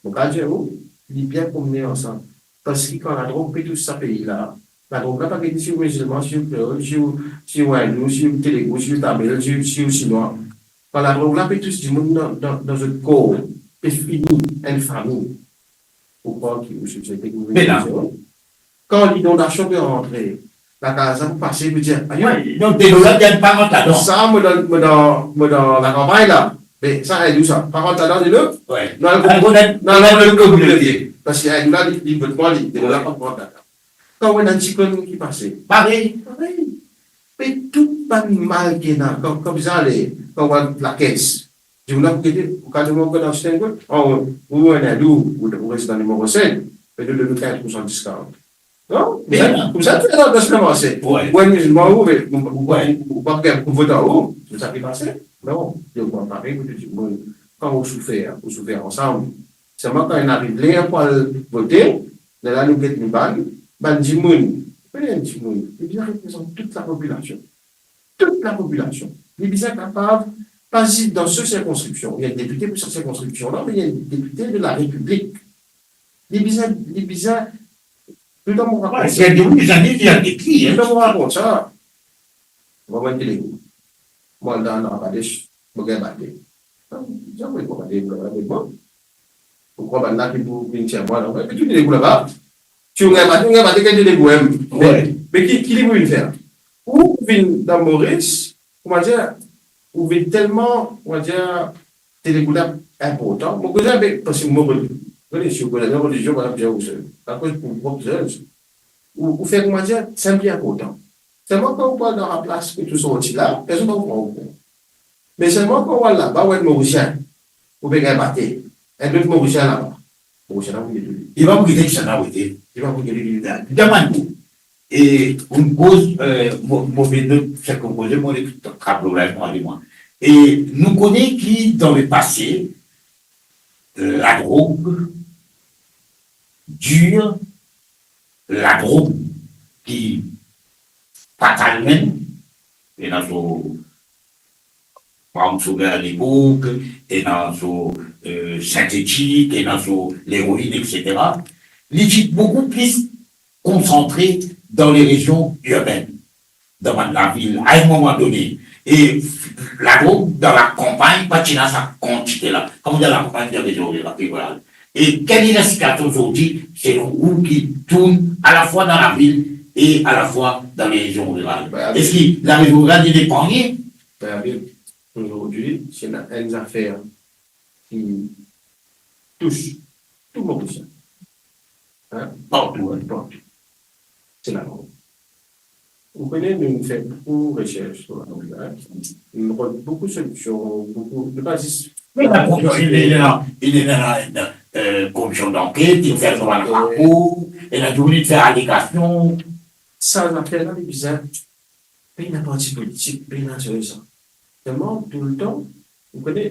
Mo kapav dir ou, li bien konbien an sa? Parski kan ladrog pe tous sa pei la, Ladrog la pa gete si ou mizilman, si ou kreol, si ou, si ou indou, si ou telegu, si ou tamil, si ou, si ou sinwa. Kan ladrog la pe tous dimoun dan, dan, dan zot kor, pe fini enn fami. Ou krwar ki ou sosiete ki... Me la, kan linondasion pe rantre, lakaz la pou pase, pou dir, "Ayo, wi, donk delo la gagn pa rant ladan." Sa, mo dan, mo dan, mo dan lakanpagn la. Me sa, indou sa, pa rant ladan delo. Wi. Nou al, ah, koumans, nou al, nou al koumans kouminote. Parski indou la, li, li vot mwa, li, delo la pa rant ladan. Kan ou ena enn siklonn ki pase, parey, parey. Me tou bann mal ki ena, kan, kan bizin ale, kan ou al lakes, dimoun la pou gete, ou kapav demann ou dan siklonn, oh, ou enn indou, ou, ou res dan nimero sink, me nou donn ou kinz poursan diskount. Non? Koumsa, koumsa, tou dan siklonn marse. Wi. Ou enn mizilman, ou, ou, ou, ou pa gagn pou vot ar ou, se sa ki pase. Non, li otan parey pou tou dimoun. Kan ou soufer, ou soufer ansam. Selman kan inn ariv ler pou al vote, lerla nou get nou bann, bann dimoun, kone enn dimoun, li bizin reprezant tou lapopilasion. Tou lapopilasion. Li bizin kapav, pa zis dan so sirkonskripsion, li enn depite pou sa sirkonskripsion la, me li enn depite de la Repiblik. Li bizin, li bizin, touletan mo rakont sa. Wi, si enn dimoun bizin li, li al get li, en. Touletan mo rakont sa, mo enn telegu. Mo al dan Arbadesh, mo gagn bate. Zame mo gagn bate, mo gagn bate, mo. Ou krwar bann la ki pou vinn tir mwa la, wi, ki tou telegu laba. Si ou gagn bate, ou gagn bate, gagn telegu mem. Wi. Me, me ki, ki li pou vinn fer? Ou vinn dan Moris, koumadir, ou vinn telman, koumadir, telegu la inportan. Mo koze avek, parski mo, kone, si ou koz dan relizion, par exanp, ou, akoz pou prop zot, ou, ou fer koumadir, sa pli inportan. Selman kan ou pe al dan laplas kot ou sorti la, personn pa pou pran ou kont. Me selman kan ou al laba, ou enn Morisien, ou pe gagn bate, enn lot Morisien laba, Morisien la pou gete ou. Li pa pou gete kisannla ou ete. Li pa pou gete li. Demann ou. E ou koz, eh, mo, mo pe donn seki mo koze, mo ek tablo la, mo ale mwa. E nou kone ki dan lepase, ladrog dir, ladrog ki fatal mem, ena so brown sugar alepok, ena so, eh, sintetik, ena so leroin, et cetera. Li ti boukou plis konsantre dan le rezion irbenn, dan bann lavil, a enn moman done. E ladrog dan lakanpagn pa ti ena sa kantite la. Kan mo dir lakanpagn, mo dir rezion riral, riral. E kel est la situasion ozordi, selon ou ki tourn alafwa dan lavil e alafwa dan le rezion riral? Eski larezion riral inn epargne? Ozordi, si ena enn zafer ki tous tou Morisien, en, partou, en, partou, se ladrog. Ou kone, nou fer boukou resers lor ladrog, en. Nou trouv boukou solision, boukou, nou pa zis... Wi, la, ena, ena, ena, eh, komision danket, inn fer travay rapor, ena dimoun inn fer alegasion. Sa zafer la, li bizin pena parti politik, pena sere sa. Selman, touletan, ou kone,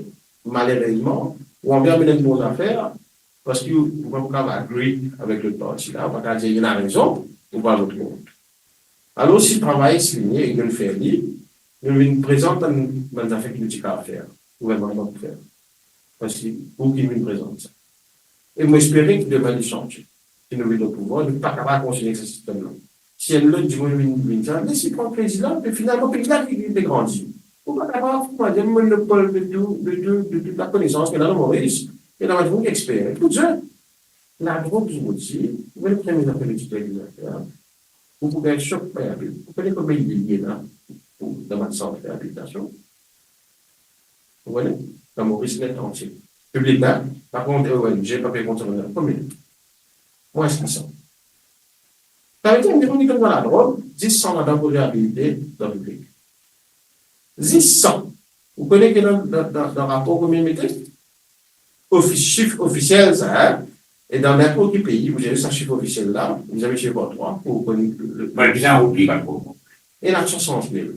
malerezman, ou anvi amenn enn bon zafer, parski ou, ou pa pou kapav agree avek lot parti la, ou pa kapav dir li ena rezon, ou pa vot kont. Alor, si travay fini e nou fer li, nou vinn prezant bann, bann zafer ki nou ti kapav fer, gouvernman pa pou fer. Parski ou ki vinn prezant sa. E mo espere ki demin li sanze. Si nou vinn o pouvwar, nou pa kapav kontinie ek sa sistem la. Si enn lot dimoun vinn, vinn sa, les li pran plezir la, me finalman, pei la ki, ki pe grandi. Ou pa kapav, koumadir, monopol de tou, de tou, de tou lakonesans ki ena dan Moris, e ena bann dimoun ki exper. Ekout zot, ladrog, zot dir, ou vinn premie zafer, lotite ki zafer, ou pou gagn sok, pa rapid. Ou kone konbien li ena, pou, dan bann sant reabilitasion? Ou kone? Dan Moris letantie. Piblik la, pa kont O N G, pa pe kont sa, konbien? Mwins ki san. Savedir, enn dimoun ki donn dan ladrog, zis san ladan pou reabilite dan piblik. Zis san. Ou kone ki dan, dan, dan, dan rapor konbien mete? Ofi-, sif ofisiel sa, en? E dan ninport ki pei, ou zis sa sif ofisiel la, ou zis divize par trwa, pou ou kone le, le... Wi, bizin oubli, pa tro. Ena swasant mil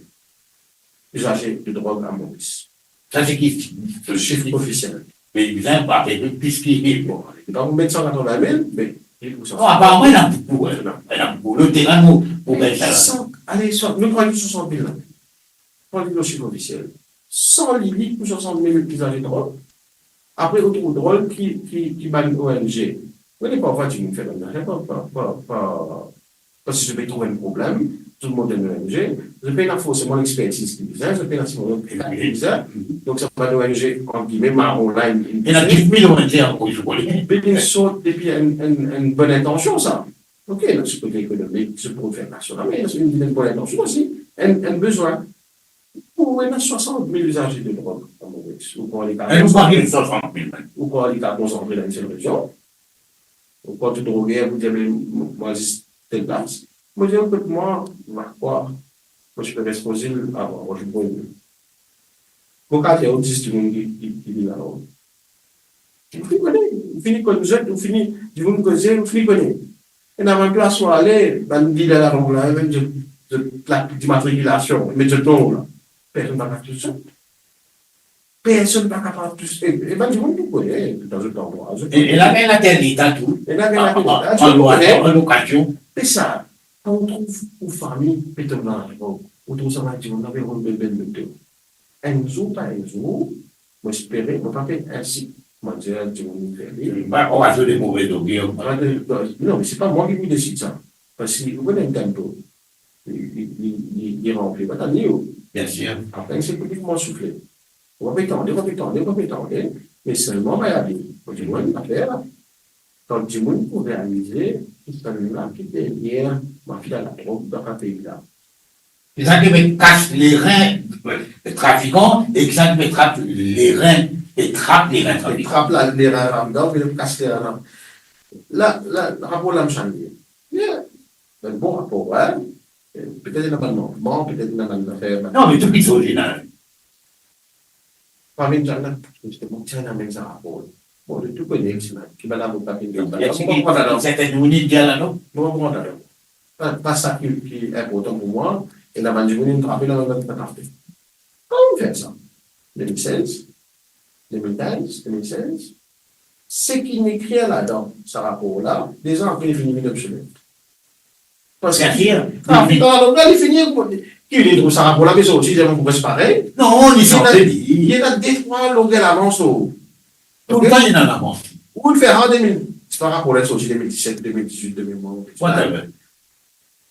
izaze de drog a Moris. Sa se ki, se sif ofisiel. Me bizin pa pe plis ki mil, bon. Li pa pou met san katrovin mil, me li pou san. Non, aparamman, ena boukou, wi. Ena boukou. Loteran, nou, pou gagn sa la. San, ale, san, nou pran swasant mil la. Pran li lor sif ofisiel. San lili pou swasant mil izaze drog. Apre, ou trouv drol ki, ki, ki bann O N G. Wi, parfwa, dimoun fer bann zafer par, par, par, par, Parski zot pe trouv enn problem, zot mont enn O N G, zot pena forseman lexpertiz ki bizin, zot pena forseman lexpertiz ki bizin. Donk, sa bann O N G, ant gime, maron la, inn, inn... Ena dix mille O N G ankor, zot konnen. Be, li sort depi enn, enn, enn bonn intansion, sa. Ok, ena so kote ekonomik, so pou fer nasional, me ena enn bonn intansion osi, enn, enn bizin. Pou ena swasant mil izaze de drog, a Moris, ou krwar li kapav... E nou pa ariv swasant mil, mem. Ou krwar li kapav konsantre dan enn sel rezion? Ou krwar tou droger pou dir, "Me, mwa, zis tel plas"? Mo dir, "Ekout mwa, va krwar, mo ti pe res Kozil avan, mo ti konn." Mo kapav dir ou dis dimoun ki, ki, ki vinn la, non? Ou fini kone, ou fini konn zot, ou fini, dimoun koze, ou fini kone. Ena bann plas ou ale, bann dealer ladrog la, mem zot, zot plak dimatrikilasion, met zot nom la. Personn pa kapav tous zot. Personn pa kapav tous, e, e bann dimoun pou kone, dan zot landrwa, zot... E, e la gagn later leta tou. E la gagn later leta, an, an, an lokasion. Pe sa, kan ou trouv ou fami pe tom dan ladrog, ou trouv sa bann dimoun la pe rod bel bel loto. Enn zour pa enn zour, mo espere, mo pa pe insit, mo dir dimoun fer li. Pa, pa dir de move zogir. Pa de, non, me se pa mwa ki pou desid sa. Parski ou kone enn tempo, li, li, li, li, li ranpli, pa tann li, ou. Biensir. Apre, se pou li koumans soufle. Ou pa pe tande, ou pa pe tande, ou pa pe tande, me selman, va ale. Mo dir, wi, lafer la. Kan dimoun pou realize ki sa la ki deryer mafi ladrog dan sa pei la. Ki sa ki pe kas lerin, eh, trafikan, e ki sa ki pe trap lerin, e trap lerin trafikan. Trap la, lerin ladan, pe kas lerin la. La, la, rapor la, mo salie. Bien. Enn bon rapor, wi. Eh, petet ena bann manman, petet ena bann zafer, bann... Non, me tou ki sorti la. Parmi zot la, zisteman, ti ena mem sa rapor. Bon, nou tou kone ki sa, ki bann avoka ki... Bon, mo pa pran ladan. Serten nou ni dir la, non? Mo pa pran ladan. Pa, pa sa ki, ki inportan pou mwa, e ena bann dimoun inn trape, ena bann dimoun pa trape. Kan ou fer sa, de mil sez, de mil kinz, de mil sez, seki inn ekrir ladan sa rapor la, de zan apre, li fini vinn obsolet. Parski... Bien sir. Trafikan ladrog la, li fini, ki li trouv sa rapor la pe sorti, li dir, "Bon, pou res parey." Non, li sanse li. Li ena de trwa longer lavans, oh. Toultan li ena lavans. Ou fer an de mil, se pa rapor la sorti de mil diset, de mil dizuit, de mil... Whatever.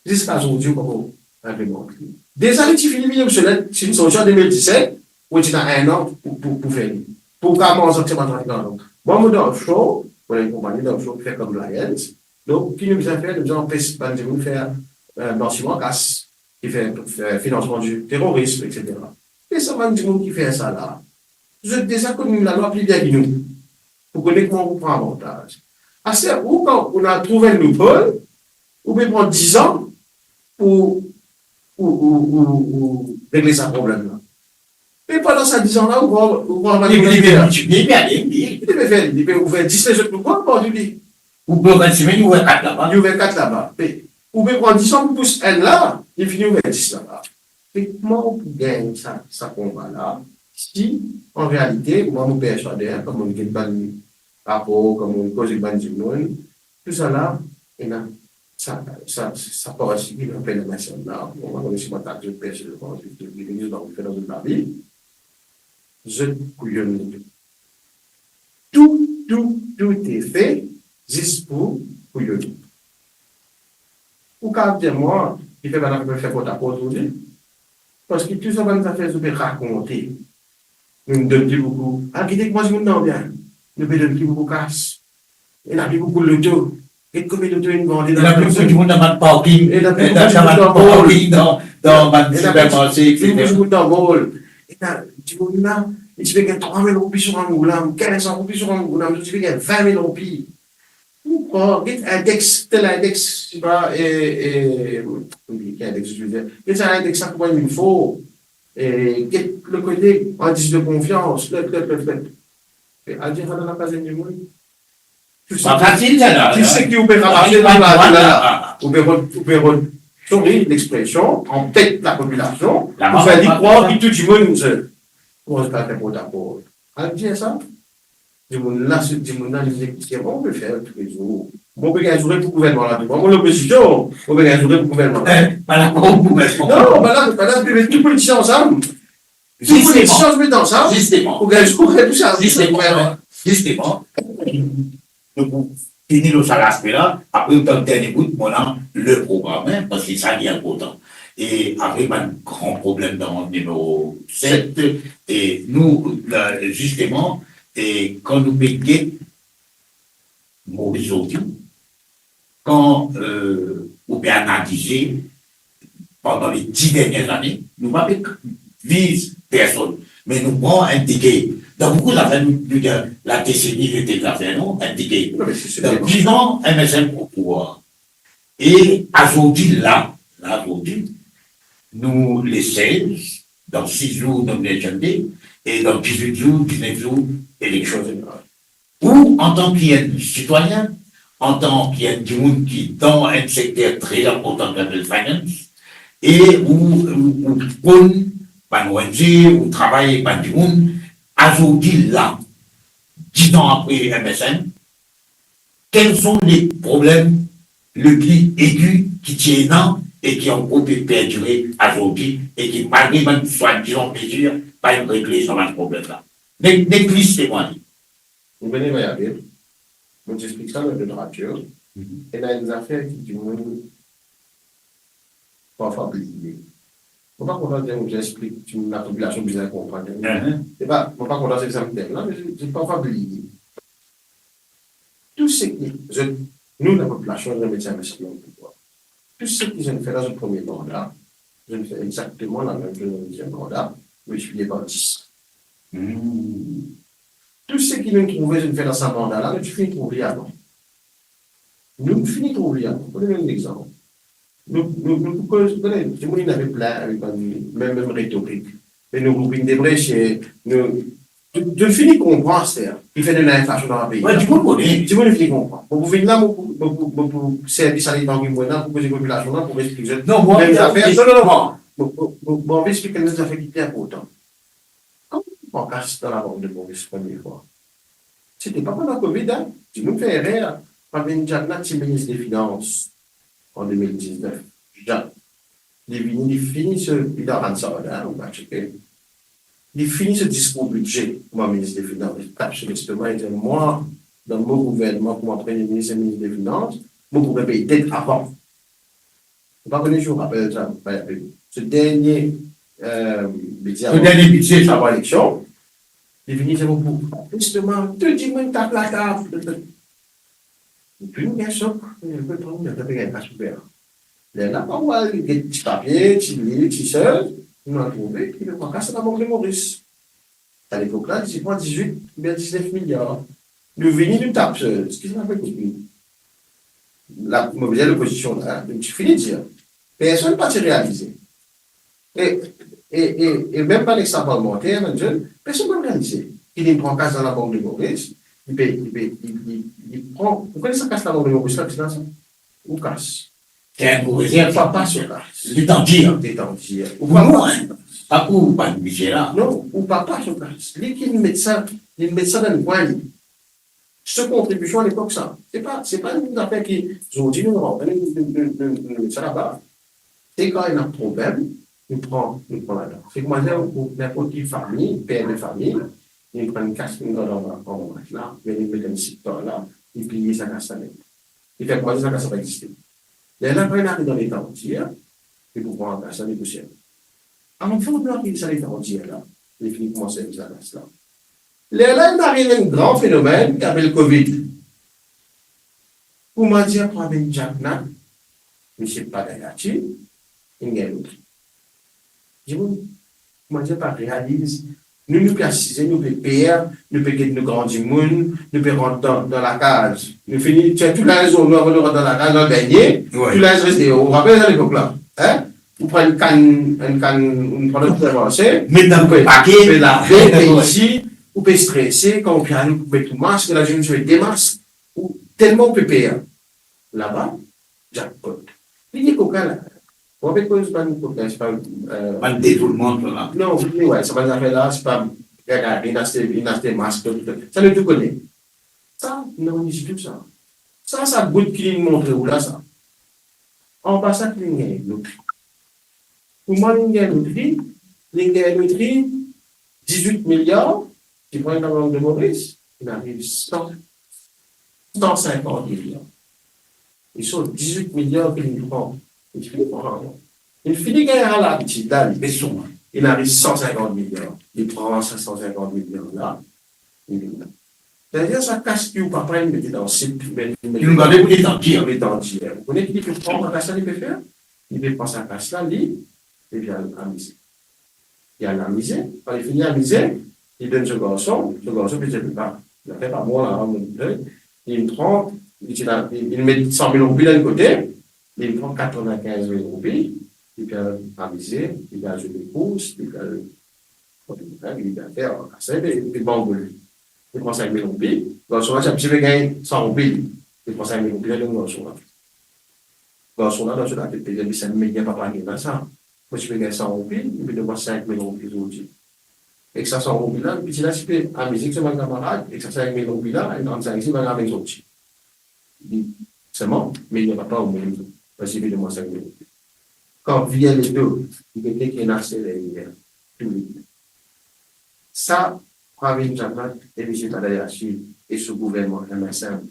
Ziska zordi, ou pa pou inplimant li. Deza, li ti fini vinn obsolet, si li sorti an de mil diset, ou ti ena enn an pou, pou, pou fer li. Pou kapav manz avek sa bann trafikan. Donk, mwa, mo dan offshore, mo ena enn konpagni dan offshore ki fer compliance. Donk, ki nou bizin fer? Nou bizin anpes bann dimoun fer, eh, blansiman kas, ki fer, fer finansman di terorism, et cetera. E sa bann dimoun ki fer sa la, zot deza konn lalwa pli bien ki nou, pou kone kouma pou pran avantaz. Aster, ou, kan ou ena trouv enn loophole, ou pe pran dizan pou, pou, pou, pou, pou regle sa problem la. Me pandan sa dizan la, ou va, ou va... Li, li, li, li, li pe ale, li. Li pe fer, li pe ouver dis lezot loophole, bon, li, li. Ou pe ouver simin, li ouver kat laba. Li ouver kat laba. Me ou pe pran dizan pou pous enn la, li fini ouver dis laba. Me kouma ou pou gagn sa, sa konba la, si, an realite, mwa, mo perswade, kan mo get bann rapor, kan mo koz ek bann dimoun, tousala, ena sa, sa, sa parti ki apel lamasin la, mo pa kone si mo atak zot personelman, zot, zot, zot, zot, zot, zot kouyonn. Tou, tou, tou ete fe zis pou, pou kouyonn. Ou kapav dir mwa, ki fer bann la pe fer portaport osi? Parski tou sa bann zafer zot pe rakonte, nou donn pli boukou. Al gete kouma dimoun ena bien. Nou pe donn pli boukou kas. Ena pli boukou loto. Get konbien loto inn vande dan... Ena pli boukou dimoun dan bann parking, ena pli boukou dimoun dan mall, dan bann sipermarse, et cetera. Ena pli boukou dimoun dan mall. Ena dimoun la, li ti pe gagn trwa mil roupi so enn goulam, kinz san roupi so enn goulam, li ti pe gagn vin mil roupi. Ou krwar, get index, tel index, sipa, e, e, ki index, get sa index la, kouma li for, e get le kote, indice de confiance, lot, lot, lot, lot. E al dir sa dan lakaz enn dimoun. Tou sa, pa fasil, sa la, tou seki ou pe ramase dan la, la, la, ou pe rod, ou pe rod, sorry lexpresion, anpet lapopilasion, pou fer li krwar ki tou dimoun, se, kouma se pa inportan pou al dir sa. Dimoun la, se dimoun la, li dir, "Kouma mo pe fer toulezour? Mo pe gagn zoure pou gouvernman la, mo lopozision, mo pe gagn zoure pou gouvernman la." Eh, pa la pou gouvernman. Non, pa la, pa la, tou politisien ansam. Tou politisien ansam. Zisteman. Pou gagn zoure pou sa. Zisteman, zisteman. Nou pou fini lor sa laspe la, apre ou tann dernie bout, mo ena le program, hein, parski sa li inportan. E apre, bann gran problem dan nimero set, e nou, la, zisteman, e kan nou pe get Moris zordi, kan, euh, ou pe analize pandan le dis dernie lane, nou pa pe viz personn, me nou pran enn deke. Dan boukou zafer, nou, nou dir, la deseni, letel zafer, non, enn deke. Non, me si se dan dis an, M S M o pouvwar. E azordi la, la, azordi, nou le sez, dan sis zour, Nomination Day, e dan dizwit zour, diznef zour, eleksion zeneral. Ou, antan ki enn sitwayin, antan ki enn dimoun ki dan enn sekter tre inportan ki apel finance, e ou, ou, ou konn bann O N G, ou travay ek bann dimoun, azordi la, dis an apre M S M, quels sont les problèmes le pli egi ki ti ena e ki ankor pe perdire azordi e ki, malgre bann swadizan mezir, pa inn regle sa bann problem la? Nek, nek lis temwanye. Ou bene, Mayabil, mo ti explik sa dan lot radio, ena enn zafer ki dimoun parfwa bliye. Mo pa kontan ler mo ti explik, lapopilasion bizin konpran. Mhm. E pa, mo pa kontan se sa mo dir la, me zot parfwa bliye. Tou seki zot, nou, lapopilasion, nou met sa mesi dan pouvwar. Tou seki zot fer dan zot premie manda, zot fer exakteman lamem ki dan zot deziem manda, miltipliye par dis. Hmm. Tou seki nou trouve zot fer dan sa manda la, nou ti fini trouv li avan. Nou fini trouv li avan. Mo donn enn lexanp. Nou, nou, nou pou koz, ou kone, dimoun inn ave plin avek bann mem, mem retorik. E nou pou vinn debrese, nou, nou, nou fini konpran, ser, ki fer de linflasion dan lapei. Wi, dimoun kone. Dimoun fini konpran. Bon, pou vinn la, mo pou, mo pou, mo pou servi sa letan ki mo ena pou koze popilasion la, pou explik zot. Non, mo, mem zafer. Non, non, non, non. Mo, mo, mo, mo anvi explik enn zafer ki pli inportan. Kan nou pran kas dan Labank de Moris premie fwa, se ti pa pandan Covid, hein. Dimoun fer erer. Pravind Jugnauth ti minis de finans an de mil diznef. Jugnauth. Li vini, li fini so, li dan Hansard, hein, ou pa tcheke. Li fini so diskour bidze kouma minis de finans. Li tap so lestoma, li dir, mwa, dan mo gouvernman, kouma premie minis e minis de finans, mo pou pey det avan. Mo pa kone si ou rapel sa, pa apel. So dernie, euh, bidze, so avan, dernie bidze, sa, avan eleksion, li vini dir mo pou, zisteman, tou dimoun tap latab. Epi nou gagn sok, nou pe pran, nou pe gagn kas pou fer. Lerla, kan ou al get ti papie, ti liv, ti sez, nou al trouve ki nou pran kas Labank de Moris. A lepok la, li ti pran dizwit oubien diznef miliar. Nou vini, nou tap, euh, ki sa apel kout pie? La, mo bizin lopozision la, nou ti fini dir. Personn pa ti realize. E, e, e, e mem bann extra parlmanter, bann zenn, personn pa realize ki li pran kas dan Labank de Moris, li pe, li pe, li, li, li pran, ou kone sa kas Labank de Moris la, ki sa? Ou kas. Ou papa so kas. Letan dir. Letan dir. Ou papa so kas. Pa pou bann misie la. Non, ou papa so kas. Li ki met sa, li met sa dan lekwin li. So kontribision alepok sa. Se pa, se pa enn zafer ki zordi nou, nou, nou, nou, nou, nou met sa laba. E kan ena problem, nou pran, nou pran ladan. Se kouma dir pou ninport ki fami, per de fami, li pran enn kas, li met dan, dan, dan matla, li met enn sik par la, li pliye sa kas la net. Li fer kouma si sa kas la pa existe. Lerla kan li ariv dan letan dir, li pou pran kas la, li pou servi. Avan nou ariv sa letan dir la, li fini koumans servi sa kas la. Lerla inn ariv enn gran fenomenn ki apel Covid. Kouma dir, Pravind Jugnauth, misie Padayati, inn gagn lotri. Dimoun, kouma dir, pa realiz. Nou, nou pe asize, nou pe per, nou pe get nou gran dimoun, nou pe rant dan, dan lakaz. Nou fini tir tou linz lor nou avan nou rant dan lakaz, dan le bernie, wi, tou linz res deor. Ou rapel sa lepok la, hein? Ou pran enn kann, enn kann, ou pran enn kann avanse, met dan ou pe pake, pe lave, pe isi, ou pe strese, kan ou pe ale, ou pe met ou mask, la dimoun ti met de mask, ou telman ou pe per. Laba, jackpot. Li kokin la. Bon, avek koz bann kokin, se pa, euh, bann detournman, sa la. Non, wi, wi, sa bann zafer la, se pa, gagn, inn aste, inn aste mask, tou, tou, tou. Sa nou tou kone. Sa, non, li ditou sa. Sa, sa bout ki li montre ou la, sa. Anba sa, ki li gagn lotri. Kouma li gagn lotri? Li gagn lotri dizwit miliar, ki pran dan Labank de Moris, inn ariv san. san sinkant miliar. Li sort diz-wit miliar ki li pran. Li fini pran. Li fini gagn labitid la, li. Be son, hein. Li ariv san sinkant miliar. Li pran sa san sinkant miliar la. Li vinn la. Savedir sa kas ki ou papa inn mete dan sik, li vinn mete... Li gard pou letan tir. Letan tir. Ou kone ki li pe pran, kas la li pe fer? Li pe pran sa kas la, li, li vinn amize. Li al amize, kan li fini amize, li donn so garson, so garson pe dir, "Papa, lafer pa bon la, mo, li pran, li ti la, li, li met san mil roupi dan enn kote, li pran katrevin-kinz mil roupi, li pe al amize, li pe al zwe lekours, li pe al, li pe al fer, sa, li pe, li pe banboul." Li pran sink mil roupi, garson la ti abitie pe gagn san roupi, li pran sink mil roupi la, donn garson la. Garson la, dan so latet, pe dir, "Be sa meyer papa ki ena sa. Mo ti pe gagn san roupi, li pe donn mwa sink mil roupi zordi." Ek sa san roupi la, piti la ti pe amize ek so bann kamarad, ek sa sink mil roupi la, enn trannsink isi, bann amize osi. Li, selman, meyer papa omwin, parski li pe donn mwa sink mil roupi. Kan vir ledo, li gete ki ena se deryer, tou li. Sa, Pravin Jagnnath e misie Tadayasheil e so gouvernman M S M,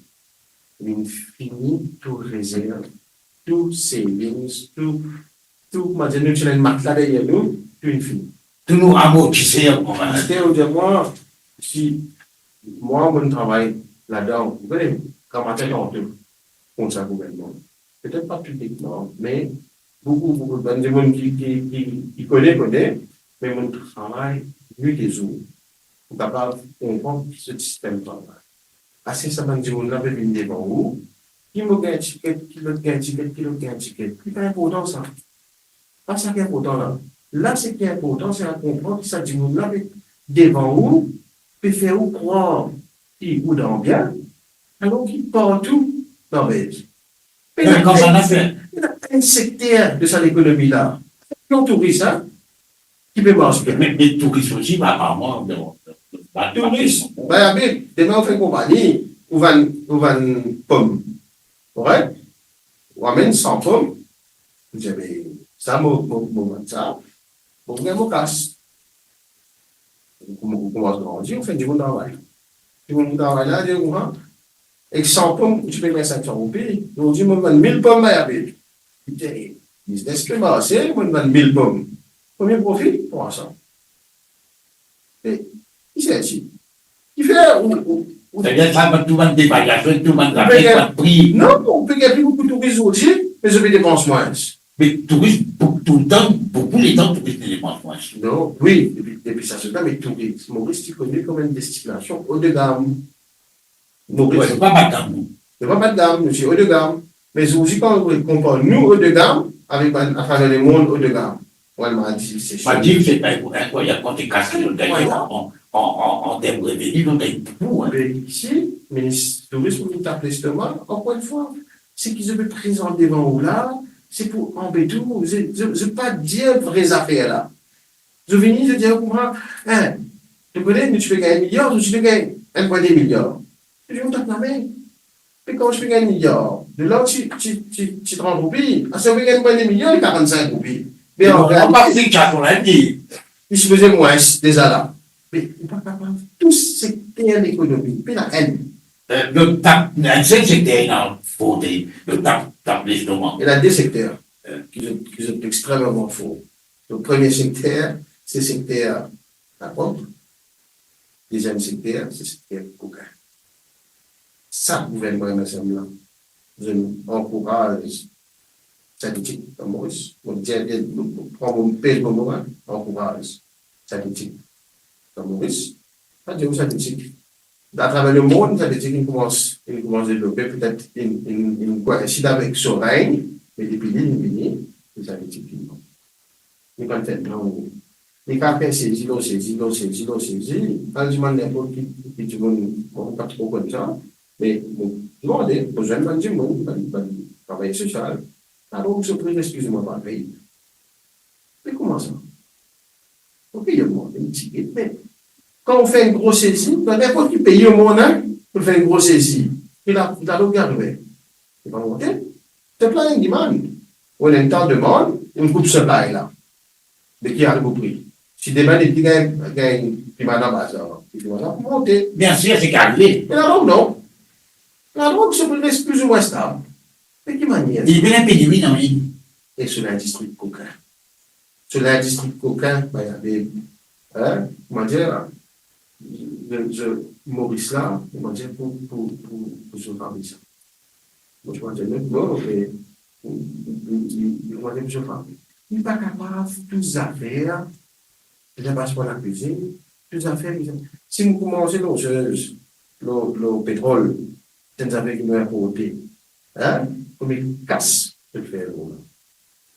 linn fini tou rezerv, tou savings, tou, tou, kouma dir, nou ti ena enn matla deryer nou, tou linn fini. Tou nou amortiser, kouma dir. Amortiser, ou dir mwa, si mwa, mo travay ladan, ou kone, gramatin tanto, kont sa gouvernman. Petet pa piblikman, me boukou, boukou bann dimoun ki, ki, ki, ki kone, kone, me mo travay nwit e zour pou kapav konpran ki so sistem travay. Aster sa bann dimoun la pe vinn devan ou, ki mo gagn tiket, ki lot gagn tiket, ki lot gagn tiket. Li pa inportan sa. Pa sa ki inportan la. La, seki inportan, se konpran ki sa dimoun la pe devan ou, pe fer ou krwar ki ou dan bien, alor ki partou dan bez. Me ena enn sekter de sa lekonomi la, non touris, hein, ki pe mars bien. Me, me touris osi, aparaman, touris, pa, pa, pa, pa, demin ou fer konpani, ou vann, ou vann pom. Korek? Ou amenn san pom, ou dir, "Be, sa mo, mo, mo vann sa, mo gagn mo kas." Ou koum-, ou koumans grandi, ou fer dimoun travay. Dimoun travay la, dir, ou, hein, ek san pom, ou ti pe gagn sink san roupi, ou dir, "Mo vann mil pom, bay ape." Li dir, "Biznes pe marse, mo vann mil pom. Konbien profi?" Trwa san. E, ki serti? Kifer ou, ou, ou... Savedir sa, tou bann devariasion, tou bann... Ou pe gagn, pri. Non, ou pe gagn pli boukou touris osi, me zot pe depans mwins. Me touris, pou, toultan, boukou letan, touris pe depans mwins. Non, wi, depi, depi sa, se sa, me touris, Moris ti kone kom enn destinasion o de gam. Moris. Wi, pa ba gam. Se pa ba gam, nou ti o de gam. Me zordi, kan ou konpar nou o de gam avek bann atraver lemond o de gam, ou al Maldiv, Sesel. Maldiv, se pa inkroyab, kan ti kas zot gagn an, an, an, an term reveni, zot gagn boukou, hein. Me isi, minis tourism, nou tap lestoma, ankor enn fwa, seki zot pe prezant devan ou la, se pou anbet ou, zot, zot, zot pa dir vre zafer la. Zot vini, zot dir kouma, hein, to kone, nou ti pe gagn miliar, nou ti pe gagn enn pwin de miliar. Zot dir, ou tap lame. Me kan ou ti pe gagn miliar, de la ou ti, ti, ti, ti trant roupi, aster ou pe gagn enn pwin de miliar, li karannsink roupi. Me an realite, li sipoze mwins deza la. Me ou pa kapav, tou sekter lekonomi, pena enn. Eh, nou tap, enn sel sekter ena fort, nou tap, tap lestoma. Ena de sekter, eh, ki zot, ki zot extrememan for. Donk, premie sekter, se sekter lapom. Deziem sekter, se sekter kokain. Sa gouvernman M S M la, zot ankouraz sintetik dan Moris. Mo dir, mo pran mo, pez mo mo, hein, ankouraz sintetik dan Moris. Pa dir ou sintetik. Atraver lemond, sintetik inn koumans, inn koumans devlope, petet inn, inn, inn koinsid avek so regn, me depi li, li vini, sintetik inn koumans. Li pa'nn fer, non. Li kapav fer sezi lor sezi lor sezi lor sezi. Kan li dimann ninport ki, ki dimoun, bon, pa tro konn sa, me bon, dimande, pou zwenn bann dimoun, bann, bann travayer sosial. Alor, so pri, eskiz mwa, pa pey. Me kouma sa? Ou pey omond, enn tigit, me kan ou fer enn gro sezi, dan ninport ki pei omond, hein, pou fer enn gro sezi, ki la, ki la, ou gagn, me li pa monte. Pep la inn dimann. Ou ena enn ta demann, inn koup supply la. Me ki al koup pri? Si demin li gagn, gagn piman dan bazar, piman la pou monte. Biensir, se ki arive. Me la, non, non. Ladrog, so pri res pli ou mwin stab. Me ki manier? Li vinn inpe li, wi, non, li. E so lindistri kokin. So lindistri kokin, ba, li ave, hein, kouma dir, ze, ze, Moris la, kouma dir, pou, pou, pou, pou so fami sa. Mo, kouma dir, non, non, me, pou, pou, pou, pou, kouma dir, pou so fami. Li pa kapav tou zafer, li pa pas par lakizinn, tou zafer, li, si nou koumans lor, lor, lor petrol, se enn zafer ki nou inporte, hein, konbien kas pe fer lor la?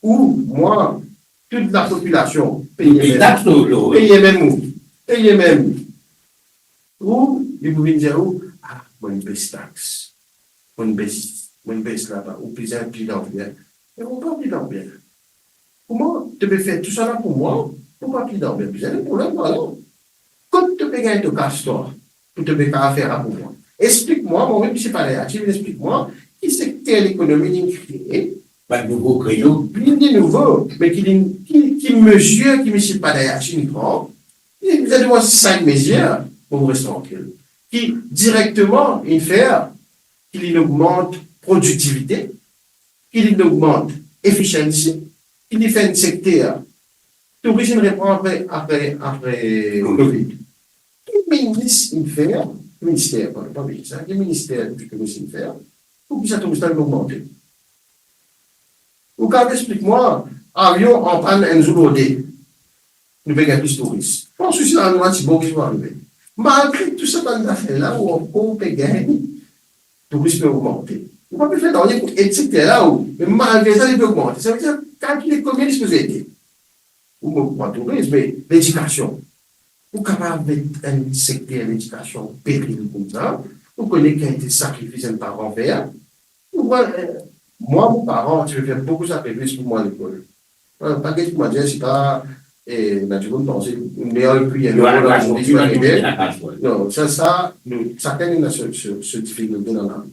Ou, mwa, tou lapopilasion, peye mem, peye mem ou, peye mem. Ou, li pou vinn dir ou, ah, mo bes tax, mo bes, mo bes laba, ou bizin pli dan bien. Me ou pa pli dan bien. Kouma to pe fer tousala pou mwa, ou pa pli dan bien? Bizin de problem, ala. Kot to pe gagn to kas, twa, pou to pe kapav fer sa pou mwa? Explik mwa, mwa mem, misie Panayachir, explik mwa, ki sekter lekonomi li kree, bann nouvo kreye, li, li nouvo, me ki li, ki, ki mezir ki misie Panayachir li pran, li, li dir mwa sa enn mezir, pou mo res trankil, ki direkteman li fer ki li ogmant prodiktivite, ki li ogmant efisiensi, ki li fer enn sekter touris inn repran apre, apre, apre Covid. Covid. Ki minis inn fer, minister, pardon, pa minis, hein, ki minister di touris inn fer, pou ki sa touris la inn ogmante? Ou kapav explik mwa, avion anpann enn zour lor de, nou pe gagn plis touris. Pran sousi la, nou a ti bon ki pou arive. Malgre tou sa bann zafer la, ou ankor pe gagn touris pe ogmante. Ou pa pe fer nanye pou ed sekter la, ou, me malgre sa, li pe ogmante. Savedir, kalkile konbien li sipoze ete. Ou mo pran touris, me ledikasion. Ou kapav met enn sekter ledikasion an peril koumsa, ou kone ki ete sakrifis enn paran fer. Ou vwar, eh, mwa, mo paran ti pe fer boukou sakrifis pou mwa lekol. Eh, pa get kouma dir, se pa, eh, ena dimoun panse, meyer ki ena, non, sa, sa, nou, sakenn ena so, so, so difikilte dan lavi.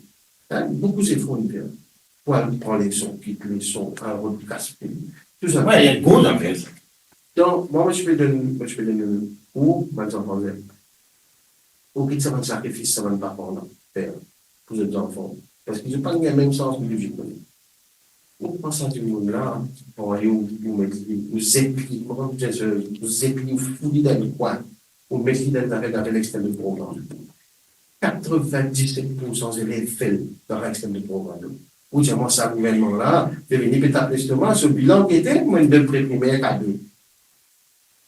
Hein, boukou zefor nou fer pou al pran leson, kit leson, al rod gaspiy. Tou sa. Wi, ena gro zafer sa. Donk, mwa, mo ti pe donn, mo ti pe donn ou, bann zanfan, ou kit sa bann sakrifis sa bann paran la fer pou zot zanfan, parski zot pa gagn mem sans pou viv. Ou pran sa dimoun la, ou, ou met li, ou zet li, mo pa pou dir sa, ou zet li, ou fout li dan enn kwin, ou met li dan enn zafer ki apel extended program. Katrevindiset poursan zelev fel dan extended program. Ou dir mwa sa gouvernman la, pe vini pe tap lestoma, so bilan gete, mo donn pre primer kado.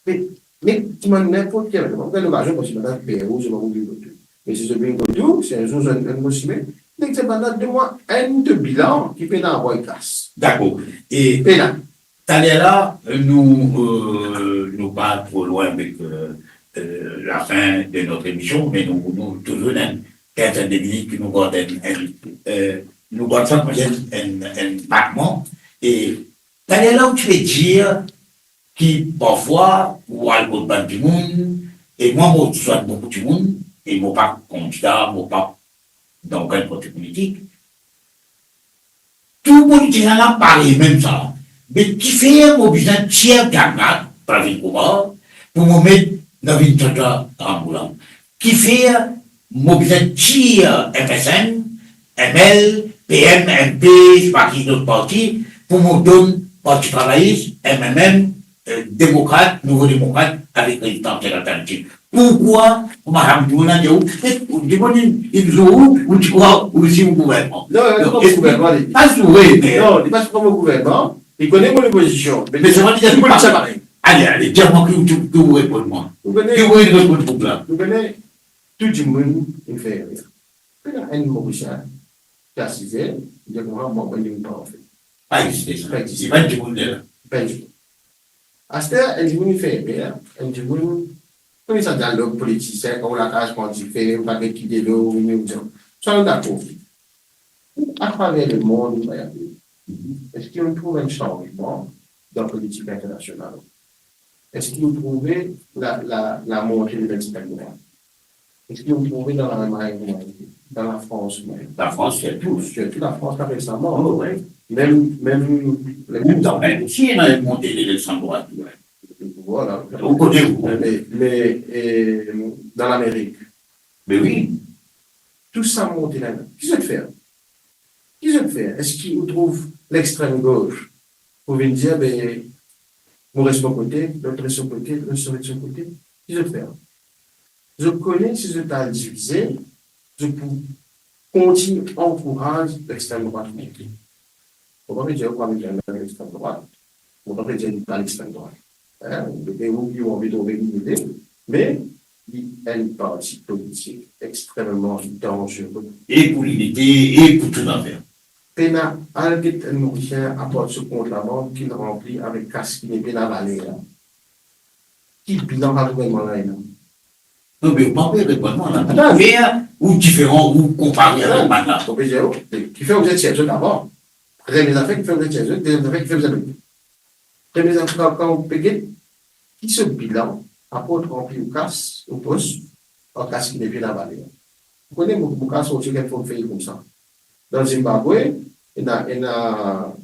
Me, me, ti bann ninport ki, mo pa pou donn lokazion, parski bann la pe oz, mo pa pou vinn kot ou. Me si zot vinn kot ou, si enn zour zot vinn kot sime, nek se bann la, donn mwa enn de bilan ki pena avoy kas. Dakor. E pena. Taler la, nou, euh, nou pa tro lwin avek, euh, euh, lafin de not emision, me nou, nou touzour ena enn kinzenn de minit ki nou gard enn, enn, euh, nou gard sa kouma enn, enn, enn fragman. E taler la ou ti pe dir ki parfwa ou al kot bann dimoun, e mwa mo swet boukou dimoun, e mo pa kandida, mo pa dan okenn parti politik. Tou politisien la parey mem sa. Me kifer mo bizin tir Bernard, Pravin Kumar, pou mo met Navin Chandra Ramgoolam? Kifer mo bizin tir M S N, M L, P M, M P, sepa ki lot parti, pou mo donn Parti Travayis, M M M, euh, Demokrat, Nouvo Demokrat, avek Rezistans Alternativ? Poukwa, kouma sa dimoun la dir ou, eh, dimoun inn, inn zour ou, ou ti krwar ou si ou gouvernman? Non, non, li pa gouvernman, li. Pa zoure, me... Non, li pa gouvernman. Li kone mo lepozision. Me, me sirman li dir li pa. Ale, ale, dir mwa ki, ki, ki ou reponn mwa. Ou kone, ki ou reponn pou la. Ou kone, tou dimoun inn fer erer. Pena enn Morisien ki asize, dir kouma mwa, mwa, mwa, li pa anfet. Pa existe sa. Pa existe. Li pa enn dimoun de la. Pa enn dimoun. Aster, enn dimoun inn fer erer, enn dimoun, kouma sa dialog politisien, kan ou lakaz pran dife, ou pa get ki delo, ou vini, ou dir, sa nou dakor. Atraver lemond, nou pe gete, eski nou trouv enn sanzman dan politik internasional? Eski nou trouve la, la, lamonte de Mediterane? Eski nou trouve dan Lalmagn, dan Lafrans mem? Lafrans, sirtou. Sirtou Lafrans, la resaman. Oh, wi. Mem, mem, mem dan Inde osi, ena enn monte de l'extrême droite, wi. Vwala. Ou kone, ou. Me, me, e, dan Lamerik. Me wi. Tou sa monte la, ki zot fer? Ki zot fer? Eski ou trouv lextrem gos pou vinn dir, be, mo res mo kote, lot res so kote, lot so, res so kote? Ki zot fer? Zot kone si zot al divize, zot pou kontign ankouraz lextrem drwat monte. Mo pa pe dir ou pa bizin lextrem drwat, mo pa pe dir li pa lextrem drwat. Hein, ou pe ou, ou anvi trouve li, me li enn parti politik extrememan danzere. E pou linite, e pou tou zafer. Pena al get enn Morisien aport so kont labank ki ranpli avek kas ki nepli ena valer la. Ki bilan sa gouvernman la ena? Non, me ou pa pe reponn mwa la. Atann. Fer ou diferan, ou konpare avek bann la. Mo pe dir ou, kifer ou bizin tir zot avan? Premie zafer, kifer ou bizin tir zot? Deziem zafer, kifer ou bizin met? Premie zafer, kan, kan ou pe get, ki so bilan aport ranpli ou kas, ou pos, ar kas ki nepli ena valer? Ou kone, mo, mo kapav sorti enn form fey koumsa. Dan Zimbabwe, ena, ena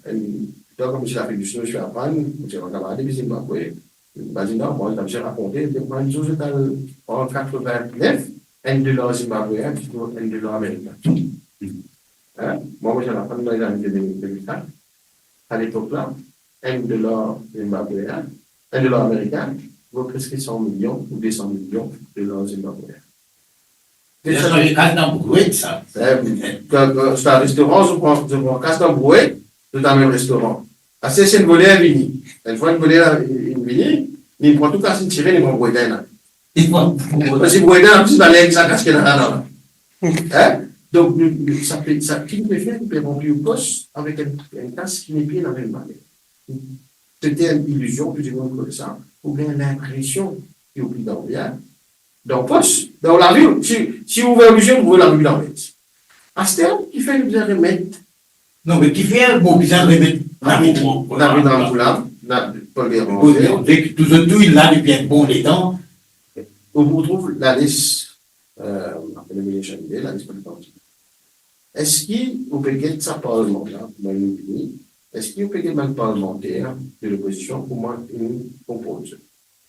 enn, donk, kouma Afrik di Sid, mo ti aprann, mo ti enn kamarad depi Zimbabwe, li dir, non, mwa, li ti rakonte, li dir, mwa, enn zour, zot al pran katrevin-nef, enn dolar zimbabween, pou enn dolar amerikin. Hein? Mwa, mo ti aprann dan lane de mil, de mil kat. A lepok la, enn dolar zimbabween, enn dolar amerikin, vo preske san milion ou de san milion dolar zimbabween. Deza, zot ena kas dan brouet, sa. Eh, kan, kan, sa restoran, zot pran, zot pran kas dan brouet, zot amenn restoran. Aster, si enn voler vini, enn fwa enn voler la, li, li vini, li pran tou kas, li tire, li pran brouet la. Li pran brouet. Parski brouet la plis valer ki sa kas ki ena la. Hein? Donk, nou, nou, sa pe, sa ki nou pe fer, nou pe ranpli ou pos avek enn, enn kas ki nepli ena valer. Sete enn ilizion, tou dimoun krwar sa, ou gagn linpresion ki ou pli dan bien, dan pos, dan lavi, si, si ou ouver lizie, ou trouv lavi pli lanvers. Aster, kifer nou bizin remet? Non, me kifer mo bizin remet lavi dan, lavi dan boulam, la, Paul Béranger. Paul Béranger, ki tou zot tou, li la depi enn bon letan. Ou pou trouv lalis, euh, apel Emilien Chanivet, lalis parti politik. Eski ou pe get sa parlman la, kouma li vini, eski ou pe get bann parlmanter de lopozision, kouma li konpoze?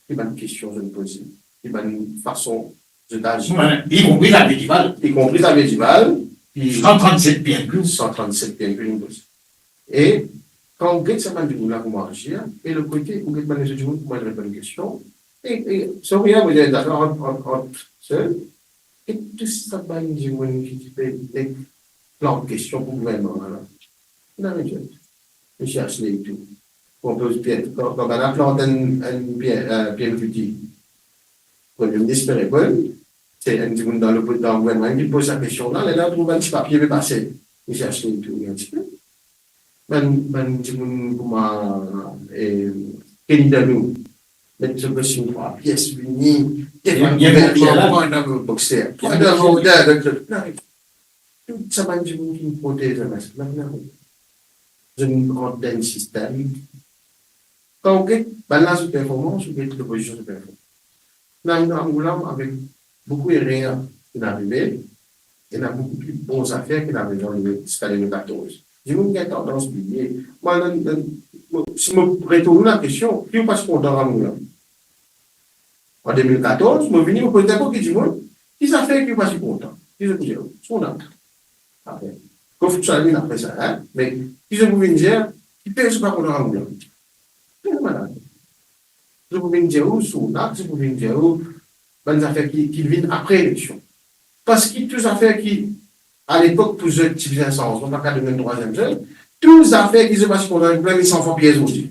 Ki bann kestion zot poze? Ki bann fason zot azir? Wi, ikonpri Xavier Duval. Ikonpri Xavier Duval, ki san trannset PNQ. San trannset PNQ li poze. E kan ou get sa bann dimoun la kouma azir, e lot kote, ou get bann lezot dimoun kouma reponn kestion, e, e, so, wi, mo dir, dakor, ant, ant, ant sel, e tou sa bann dimoun ki ti pe nek plant kestion pou gouvernman la. Ena rezon. Misie Ashley tou. Konpoz Pierre, kan, kan bann la plant enn, enn pie, euh, pie mouti. Premie minis pe reponn, se enn dimoun dan le, dan gouvernman ki poz sa kestion la, lerla trouv bann ti papie pe pase. Misie Ashley tou, li enn tipe. Bann, bann dimoun kouma, eh, Kenny Danou, met zot pe sign trwa pies, vini, defann gouvernman, pandan boxer. Pandan boxer. Tout sa bann dimoun ki protez Lamazin, la, la, zot rant dan enn sistem. Kan ou get bann la zot performans, ou get lopozision zot performans. Ena, ena Angola avek boukou erer ki inn arive, ena boukou pli bon zafer ki inn arive an ziska de mil katorz. Dimoun gagn tandans bliye. Mwa, dan, dan, mo, si mo retourn lakestion, ki ou pa ti kontan Angola? An de mil katorz, mo vini, mo poz ninport ki dimoun, ki zafer ki ou pa ti kontan? Ki zot pou dir? Son la. Apre, kof sa vinn apre sa, hein? Me ki zot pou vinn dir, ki pe zot pa kontan Angola? Zot pou vinn dir ou, son la, zot pou vinn dir ou, bann zafer ki, ki vinn apre eleksion. Parski tou zafer ki, a lepok, pou zot ti bizin sanzman, pa kapav donn enn trwaziem zot, tou zafer ki zot pa ti kontan, li san fwa pir zordi.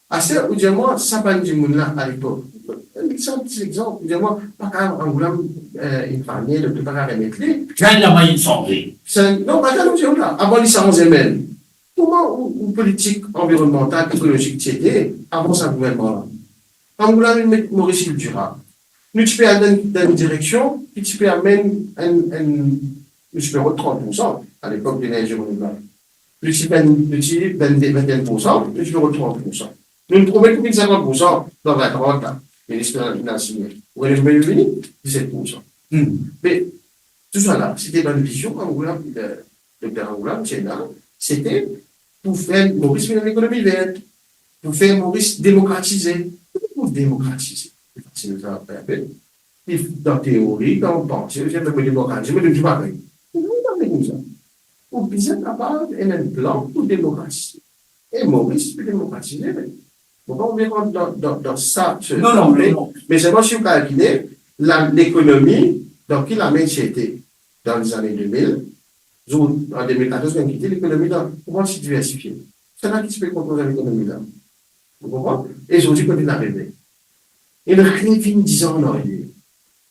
Aster, ou dir mwa, sa bann dimoun la, a lepok, sa ti legzanp, ou dir mwa, pa kapav Angoula, eh, inn fane, dokter pa kapav remet li. Sa, li la inn sanze. Sa, non, pa sa, non, se ou la. Avan li sanze mem. Kouma ou, ou politik anvironmantal, ekolozik ti ete, avan sa gouvernman la? Angoula, nou met Maurice Hildurat. Nou ti pe al dan, dan enn direksion, ki ti pe amenn enn, enn, nou ti pe rod trant poursan, a lepok, lenerzi renouvlab. Nou ti vinn, nou ti vinn-de, vinn-enn poursan, nou ti pe rod trant poursan. Nou promet pou vinn sinkant poursan dan vin trant la. Minis la, la signe. Ou kone konbien li vini? Diset poursan. Hmm. Me, tousala, sete bann vizion Angoula, eh, dokter Angoula, misie la, sete pou fer Moris vinn enn ekonomi ver, pou fer Moris demokratize. Pou demokratize. Se fasil sa, fer pe. Li dan teori, dan panse, li dir, "Me mo demokrasi, mo demokrasi." Non, li pa vinn koumsa. Ou bizin kapav ena enn plan pou demokrasi. E Moris pou demokratize, me mo pa anvi rant dan, dan, dan sa, se, non, non, me, non, non. Me selman si ou kalkile, la, lekonomi, dan ki lame li ti ete? Dan lezane de mil, zour, an de mil katorz, kan li kite, lekonomi la koumans diversifie. Sannla ki ti pe kontrol lekonomi la. Ou konpran? E zordi, kot li arive? Ena revinn diz an an ariyer.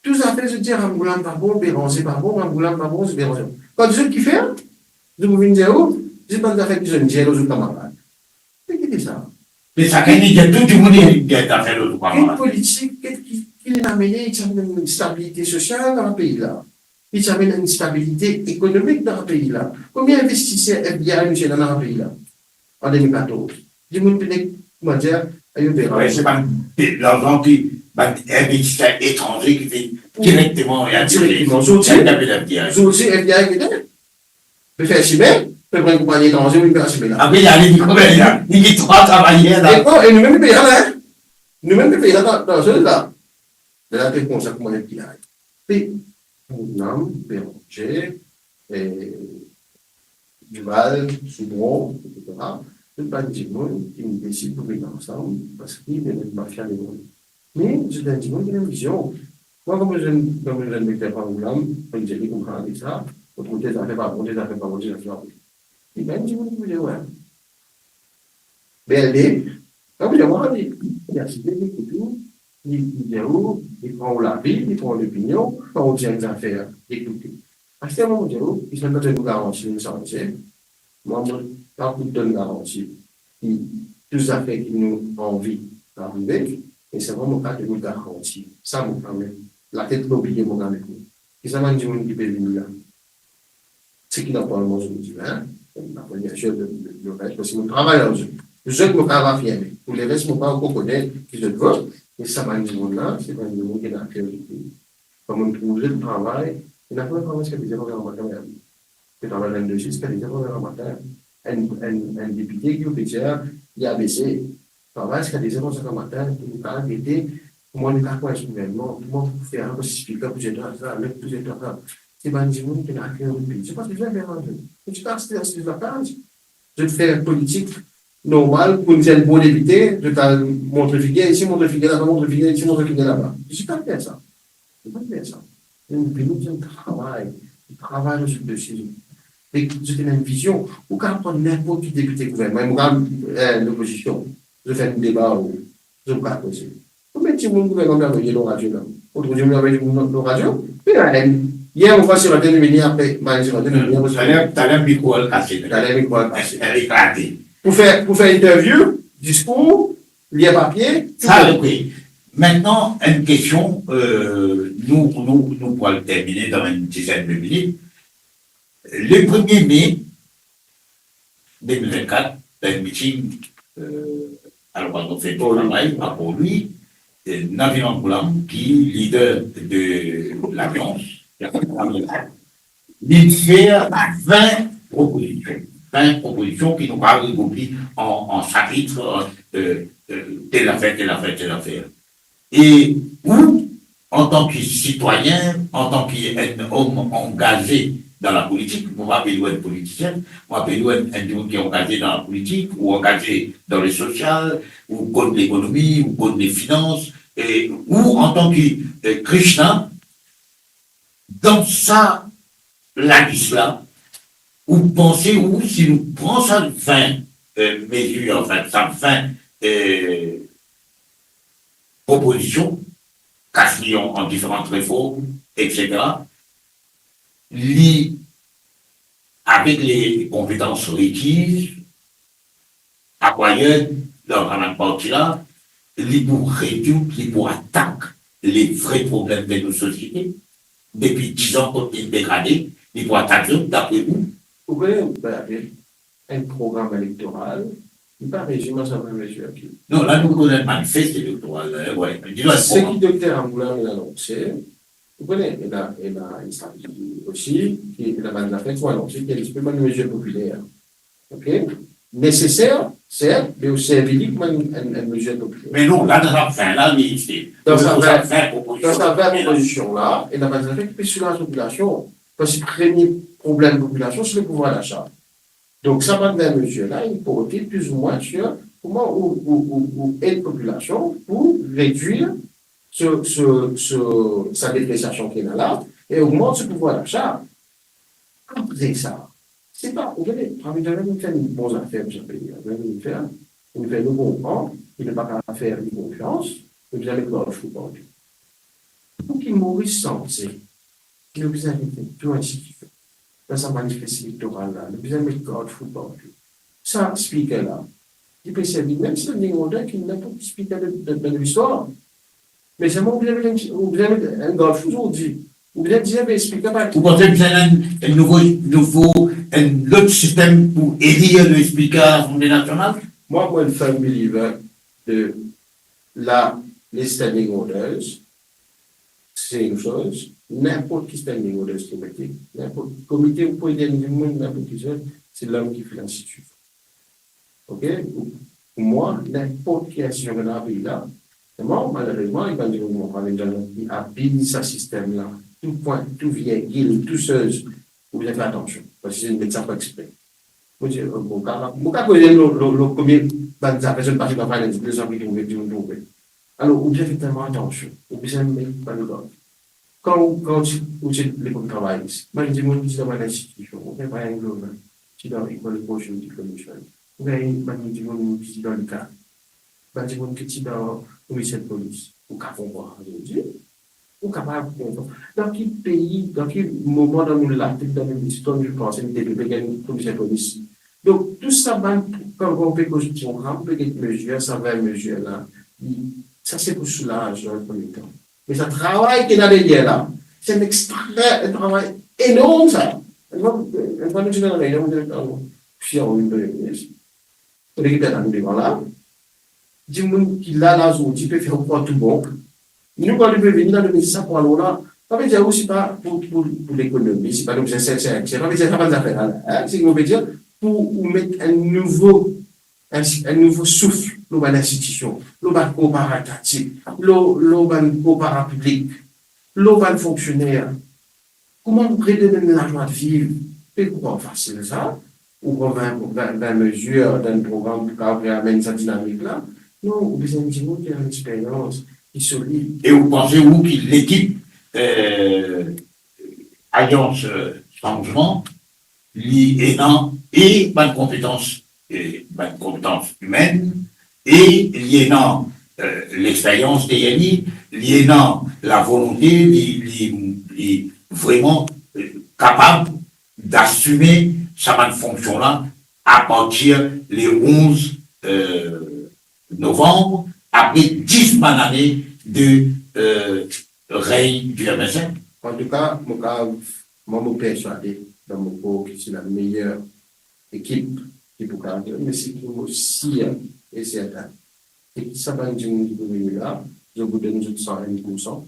Tou zafer zot dir, Ramgoolam pa bon, Beranger pa bon, Ramgoolam pa bon, Beranger. Kan zot ki fer, zot pou vinn dir ou, zot bann zafer ki zot dir lor zot kamarad. Me ki fer sa? Me sakenn li dir tou dimoun li, li dir zafer lor zot kamarad. Ki politik, ki, ki, ki li amenn, li ti amenn stabilite sosial dan pei la. Li ti amenn enn stabilite ekonomik dan pei la. Konbien investiser F D I nou ti ena dan pei la an de mil katorz? Dimoun pe nek, kouma dir, ayo Beranger. Wi, se bann larzan ki, bann investiser etranze ki vinn direkteman e adirek. Direkteman. Zordi, F D I. Zordi, F D I ki ete, pe fer sime, pe pran enn konpagni etranze, vinn fer sime la. Apre, li ale, li koumsa, li, li, li trwa travayer la. E, oh, e nou mem, nou pe la, hein? Nou mem, nou pe la dan, dan sa la. Lerla pe koumsa kouma F D I. Pe, Ramgoolam, Beranger, eh, Duval, Soubron, et cetera. Tou bann dimoun ki desid pou vinn ansam, parski li ena enn mafia lemonn. Me, zot enn dimoun ki ena enn vizion. Mwa, kouma zot, kouma zot met Ramgoolam, mo dir li koumsa, li sa, mo trouv tel zafer pa bon, tel zafer pa bon, tel zafer pa bon. Li pa enn dimoun ki vinn, wi. B L D, kan ou dir mwa, li, li asiste, li ekout ou, li, li dir ou, li pran ou lavi, li pran ou lopinion, kan ou dir enn zafer, li ekout ou. Aster mo dir ou, li sann pa donn ou garanti, nou sanse, mwa, mo pa pou donn garanti ki tou zafer ki nou anvi arive, me selman mo kapav donn ou garanti. Sa mo kapav met latet lor bie, mo kapav met li. Ki sa bann dimoun ki pe vini la? Seki dan parlman zordi la, hein? Apre, bien sir, le, le, le res, parski mo travay ar zot. Zot mo kapav afirme. Pou leres, mo pa ankor kone ki zot vo, me sa bann dimoun la, se bann dimoun ki ena afer zot pei. Kan mo trouv zot travay, ena ki travay ziska diz er matin, hein. Ki travay vennde ziska diz er matin. Enn, enn, enn depite ki ou pe dir, li abese. Travay ziska diz er matin, pou nou kapav gete kouma nou kapav konvins gouvernman, kouma pou fer, pou spiker, pou zet sa, met pou zet sa. Se bann dimoun ki ena afer zot pei. Se pa bizin fer sa, zot. Zot kapav aste, aste lakaz. Zot fer politik normal, pou nou dir bon depite, zot al montre figir isi, montre figir laba, montre figir isi, montre figir laba. Zot pa fer sa. Zot pa fer sa. Zot vini, zot travay. Zot travay lor zot dosie. Ek zot ena enn vizion. Ou kapav pran ninport ki depite gouvernman, ou kapav, eh, lopozision. Zot fer enn deba, ou, zot kapav koze. Konbien dimoun gouvernman pe avoye lor radio la? Otrozour, avoye dimoun lor radio? Pe ena enn. Yer, mo vwar Sirante vini apre, bann Sirante vini apre. Taler, taler mikro al kase. Taler mikro al kase. Al eklate. Pou fer, pou fer interview, diskour, lir papie, tou. Sa, wi. Mintnan, enn kestion, euh, nou, nou, nou pou al termine dan enn dizenn de minit. Le premie me de mil vennkat, dan enn meeting, euh, a lokazyon fet travay a Port-Louis, euh, Navin Ramgoolam, ki lider de Lalians, li fer vin propozision. Vin propozision ki nou kapav regroupe an, an sapit, euh, euh, tel zafer, tel zafer, tel zafer. E ou, antan ki sitwayin, antan ki enn om angaze dan lapolitik, mo pa apel ou enn politisien, mo apel ou enn, enn dimoun ki angaze dan lapolitik, ou angaze dan le sosial, ou konn lekonomi, ou konn lefinans, e ou, antan ki, eh, Krishna, dan sa lalis la, ou panse ou, si nou pran sa vin, eh, mezir, anfin, sa vin, eh, propozision, kas li an, an diferan reform, et cetera, li, avek le konpetans rekiz, akwayer dan sa parti la, li pou rezoud, li pou atak le vre problem de nou sosiete. Depi diz an kot li degrade, li pou atak zot, dapre ou? Ou kone, ben, enn program elektoral, li pa rezime sa bann mezir ki... Non, la nou kone manifes elektoral, eh, wi. Seki dokter Ramgoolam inn anonse, ou kone, ena, ena enn stratezi osi, ki ena bann zafer ki anonse, ki enn tipe bann mezir popiler. Ok? neseser, sert, me ou servi li kouma enn, enn, enn mezir popilèr. Me non, la, dan sa ven la, li, se, dan sa ven, dan sa ven propozision la, e nou bann zafer ki pe soulaz popilasion. Parski premie problem popilasion, se le pouvwar dasa. Donk, sa bann ven mezir la, inn porte plizoumwin sir kouma ou, ou, ou, ou ed popilasion pou redwir so, so, so, sa depresiasion ki ena la, e ogmant so pouvwar dasa. Apre sa, se pa, ou gete, parmi nou, nou fer bon zafer pou sa pei la, nou fer, nou fer nou konpran ki nou pa kapav fer li konfians, nou bizin met gard fou partou. Pou ki Moris santi, nou bizin met tou institision. Dan sa manifes elektoral la, nou bizin met gard fou partou. Sa speaker la, li pe servi mem standing order ki ninport ki speaker de, de, de listwar. Me selman ou bizin met enn, ou bizin met enn gard fou zordi. Ou bizin dir, be, speaker pa... Ou panse bizin enn, enn nouvo, nouvo, enn lot sistem pou elir le speaker Lasanble Nasional? Mwa, mo enn firm believer de la, les standing orders, se enn soz, ninport ki standing orders ki mete, ninport komite, ou pou dir dimoun, ninport ki soz, se lom ki fer linstitision. Ok? Pou, pou mwa, ninport ki institision ki ena dan pei la, selman, malerezman, li pa dir, bon, pa enn dimoun ki abiz sa sistem la, tou pwin, tou virgil, tou soz, ou bizin fer atansion, parski se met sa pou expre. Mo dir, bon, ka, mo ka koz lor, lor, lor komie bann zafer zot pase dan finance, lezot ki trouve, dimoun trouve. Alor, ou bizin fer telman atansion, ou bizin met bann lor. Kan ou, kan ou ti, ou ti lekol travay, bann dimoun ki ti dan bann institision, ou bien bann dimoun ki ti dan Equal Opportunity Commission, ou bien bann dimoun ki ti dan lika, bann dimoun ki ti dan komiser polis, ou kapav konpran, ou dir, ou kapav konpran. Dan ki pei, dan ki moman dan nou latet, dan nou listwar, nou panse nou devlope enn komiser polis? Donk, tou sa bann, kan, kan ou pe koz program, pe get mezir, sa ven mezir la, li, sa se pou soulaz dan le premie tan. Me sa travay ki ena deryer la, se enn extra, enn travay enorm sa. Enn fwa, enn fwa nou ti dan reinion, nou ti dan, si nou vinn Premie Minis, nou lekip la nou devan la, dimoun ki la, la zordi, pe fer ou krwar tou bon. Nou, kan nou pe vini la, nou pe dir sa pou alor la, pa pe dir ou, se pa pou, pou, pou lekonomi, se pa nou bizin servi, servi, sa pa enn zafer la, hein, se ki mo pe dir, pou ou met enn nouvo, enn, enn nouvo souf lor bann institision, lor bann kor paratatik, lor, lor bann kor parapiblik, lor bann fonksioner. Kouma redonn enn lazwa de viv? Pe pou pran fasil sa, ou pran vin, vin, vin mezir dan enn program pou kapav reamenn sa dinamik la. Non, ou bizin dimoun ki ena lexperyans, ki solid. E ou panse ou ki lekip, eh, Alians, eh, Sanzman, li ena e bann konpetans, eh, bann konpetans imenn, e li ena, eh, lexperyans deryer li, li ena lavolonte, li, li, li vreman, eh, kapav dasime sa bann fonksion la apartir le onz, eh, novanm, apre dis bann ane de, eh, regn di M S N. Antouka, mo kapav, mwa, mo perswade dan mo kor ki se la meyer ekip ki pou kapav, me seki mo sir e sertin, se ki sa bann dimoun ki pou vini la, zot pou donn zot san enn poursan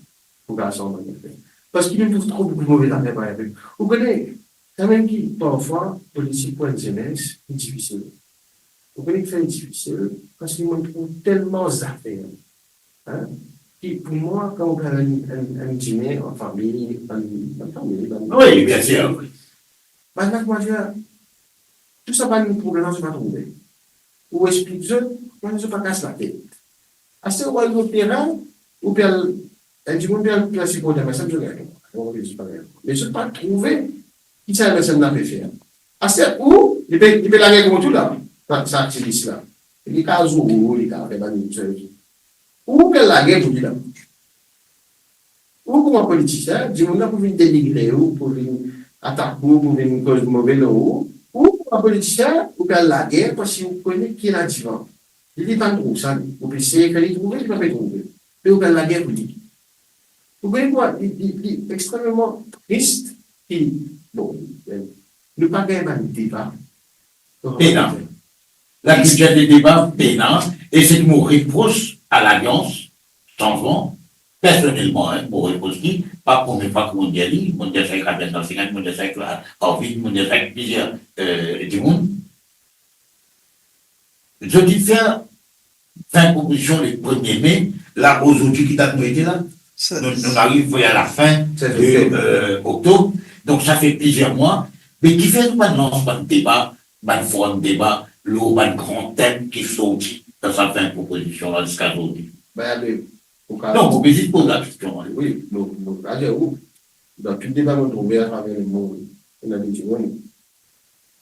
pou kapav sanz bann zafer. Parski nou trouv tro boukou move zafer parey avek. Ou kone, kanmem ki parfwa politik pou enn zenes, li difisil. Ou kone kifer li difisil? Parski mo trouv telman zafer, hein, ki pou mwa, kan ou gagn enn, enn, enn diner an fami, bann, bann fami, bann... Wi, biensir. Bann la, kouma dir, tou sa bann problem la, zot pa trouve. Ou explik zot, kouma dir, zot pa kas latet. Aster ou al lor terin, ou pe al, enn dimoun pe al, pe al siport enn personn, zot gagn. Bon, zot pa gagn. Me zot pa trouve ki sa personn la pe fer. Aster ou, li pe, li pe lager kont ou la, sa, sa aktivis la. Li kapav zour ou, li kapav fer bann dimoun servi. Ou pe al lager pou li la. Ou kouma politisien, dimoun la pou vinn denigre ou, pou vinn atak ou, pou vinn koz move lor ou. Ou kouma politisien, ou pe al lager parski ou kone ki ena divan. Li, li pa trouv sa, li. Ou pe seye fer li trouve, li pa pe trouve. Me ou pe al lager pou li. Ou kone kouma, li, li, li extrememan tris ki, bon, eh, nou pa gagn bann deba. Pena. Lakiltir de deba pena, e seki mo repros a Lalians Sanzman, personelman, hein, mo repros li, pa premie fwa ki mo dir li, mo dir sa ek Albert Nansingan, mo dir sa ek, euh, Arvin, mo dir sa ek plizier, euh, dimoun. Zot inn fer vin propozision le premie me, la, ozordi ki dat nou ete la? Sez. Nou, nou ariv ver lafin de, euh, oktob. Donk, sa fer plizier mwa. Me kifer nou pa lans bann deba, bann forom deba, lor bann gran tem ki sorti dan sa vin propozision la ziska zordi? Ben, ale, ou ka... Non, mo pe zis poz lakestion, wi. Wi, mo, mo, ale, ou, dan tou deba mo trouve atraver lemond, ena de dimoun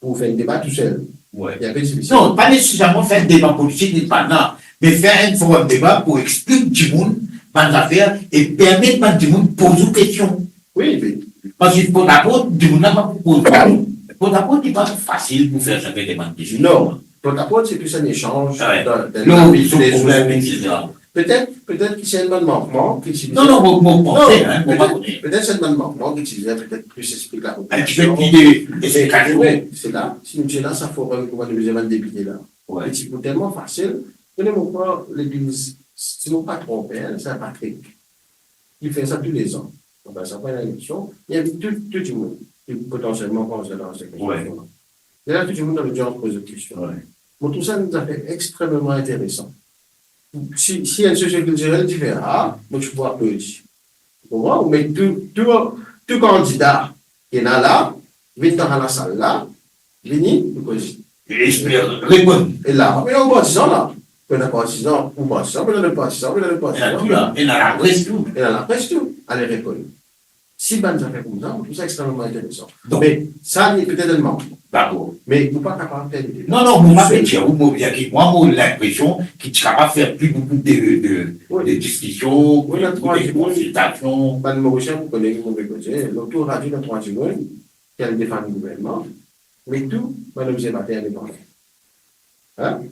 pou fer enn deba tousel. Wi. Li enpe difisil. Non, pa nesesarman fer deba politik, li pa la, me fer enn forom deba pou explik dimoun bann zafer e permet bann dimoun poz ou kestion. Wi, me... Parski potapot, dimoun la pa pou poz ou. Potapot, li pa fasil pou fer sa, fer demann kestion. Non, potapot, se plis enn esanz dan, dan lavi de tou le zour, et cetera. Petet, petet ki se enn bann mankman ki ti... Non, non, mo, mo panse, non, hein, mo pa kone. Petet se enn bann mankman ki ti bizin petet plis explik lapopilasion. Enn tipe pli de, d'explikasion. Me, wi, se la, si nou ti la, sa forom, kouma nou bizin bann depite la. Wi. E ti pou telman fasil, kone mo pran legliz, si mo pa tronpe, hein, Sin Patrik. Li fer sa toulezan. Anfin, sa pa enn eleksion, li invit tou, tou dimoun ki potansielman pou antre dan sa... Wi. Li invit tou dimoun dan lodians, poz kestion. Wi. Mo trouv sa enn zafer extrememan interesan. Si, si enn sosio kiltirel ti fer, ah, mo ti pou aplodi. Ou konpran? Ou met tou, tou, tou kandida ki ena la, vinn dan lasal la, vini, nou koze. E li pe reponn. E la, ena ou partizan la. Ena partizan, ou partizan, ena lot partizan, ena lot partizan. Ena tou la, ena lapres tou. Ena lapres tou, ale reponn. Si bann zafer koumsa, mo trouv sa extrememan interesan. Donk, me sa, li petet enn mank. Dakor. Me ou pa kapav fer de... Non, non, mo pa pe dir ou, mo dir ki mwa, mo linpresion ki ti kapav fer pli boukou de, de, wi, de diskision, wi, pli boukou de konsiltasion. Bann Morisien, ou kone ki mo pe koze, lor tou radio, ena trwa dimoun ki al defann gouvernman, me tou bann observater indepandan. Hein?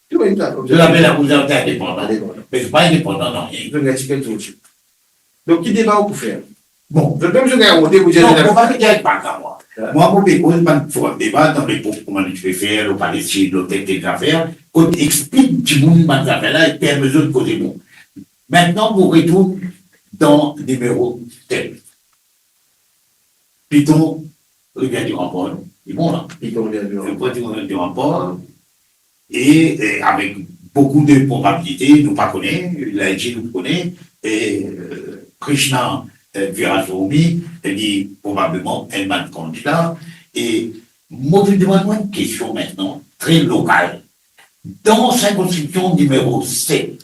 Tou bann observater indepandan. Indepandan. Me pa indepandan, non. Donk, ki deba ou pou fer? Bon, zot mem zot gagn rode pou dir... Non, mo pa pe dir pa sa, mwa. Hein? Mwa, mo pe koz bann forom deba dan lepok, kouma nou ti pe fer, nou pale si lotel tel zafer, kot explik dimoun bann zafer la e permet zot koze. Bon, mintnan, mo retourn dan nimero set. Piton Rivière du Remport, non? Li bon la. Piton Rivière du Remport. Piton Rivière du Remport. E, e, avek boukou de probabilite, nou pa kone, Laidji nou kone, e, e, Krishna, e, Veeraswamy, e, li probableman enn bann kandida. E mo pe demann mwa enn kestion mintnan, tre lokal. Dan sirkonskripsion nimero set,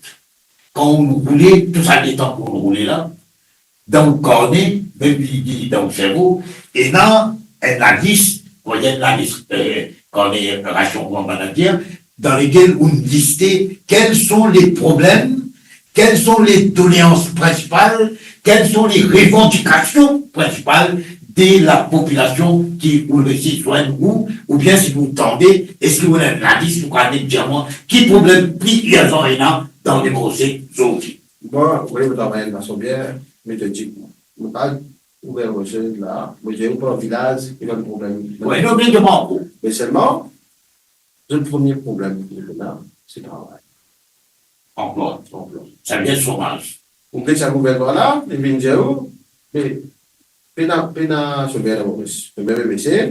kan ou roule, tou sa letan ki ou roule la, dan ou karne, mem li, li dan ou servo, ena enn lalis, nou dir enn lalis, e, karne rasion, kouma bann dir, dan lekel ou liste quels sont les problèmes, quelles sont les doléances principales, quelles sont les revendications principales de la population ki ou resi zwenn ou, oubien si ou tande, eski ou ena enn lalis ou kapav dir mwa ki problem pli irzan ena dan lemond zordi? Mwa, ou konnen, mo travay enn fason bien metodik. Mo pa ouver mo zot la, mo dir ou par vilaz, ena problem. Wi, non, me demann ou. Me selman, zot premie problem ki nou ena, se travay. Anplwa. Anplwa. Savedir somaz. Ou get sa gouvernman la, li vinn dir ou, me pena, pena somer dan Moris. Somer pe bese,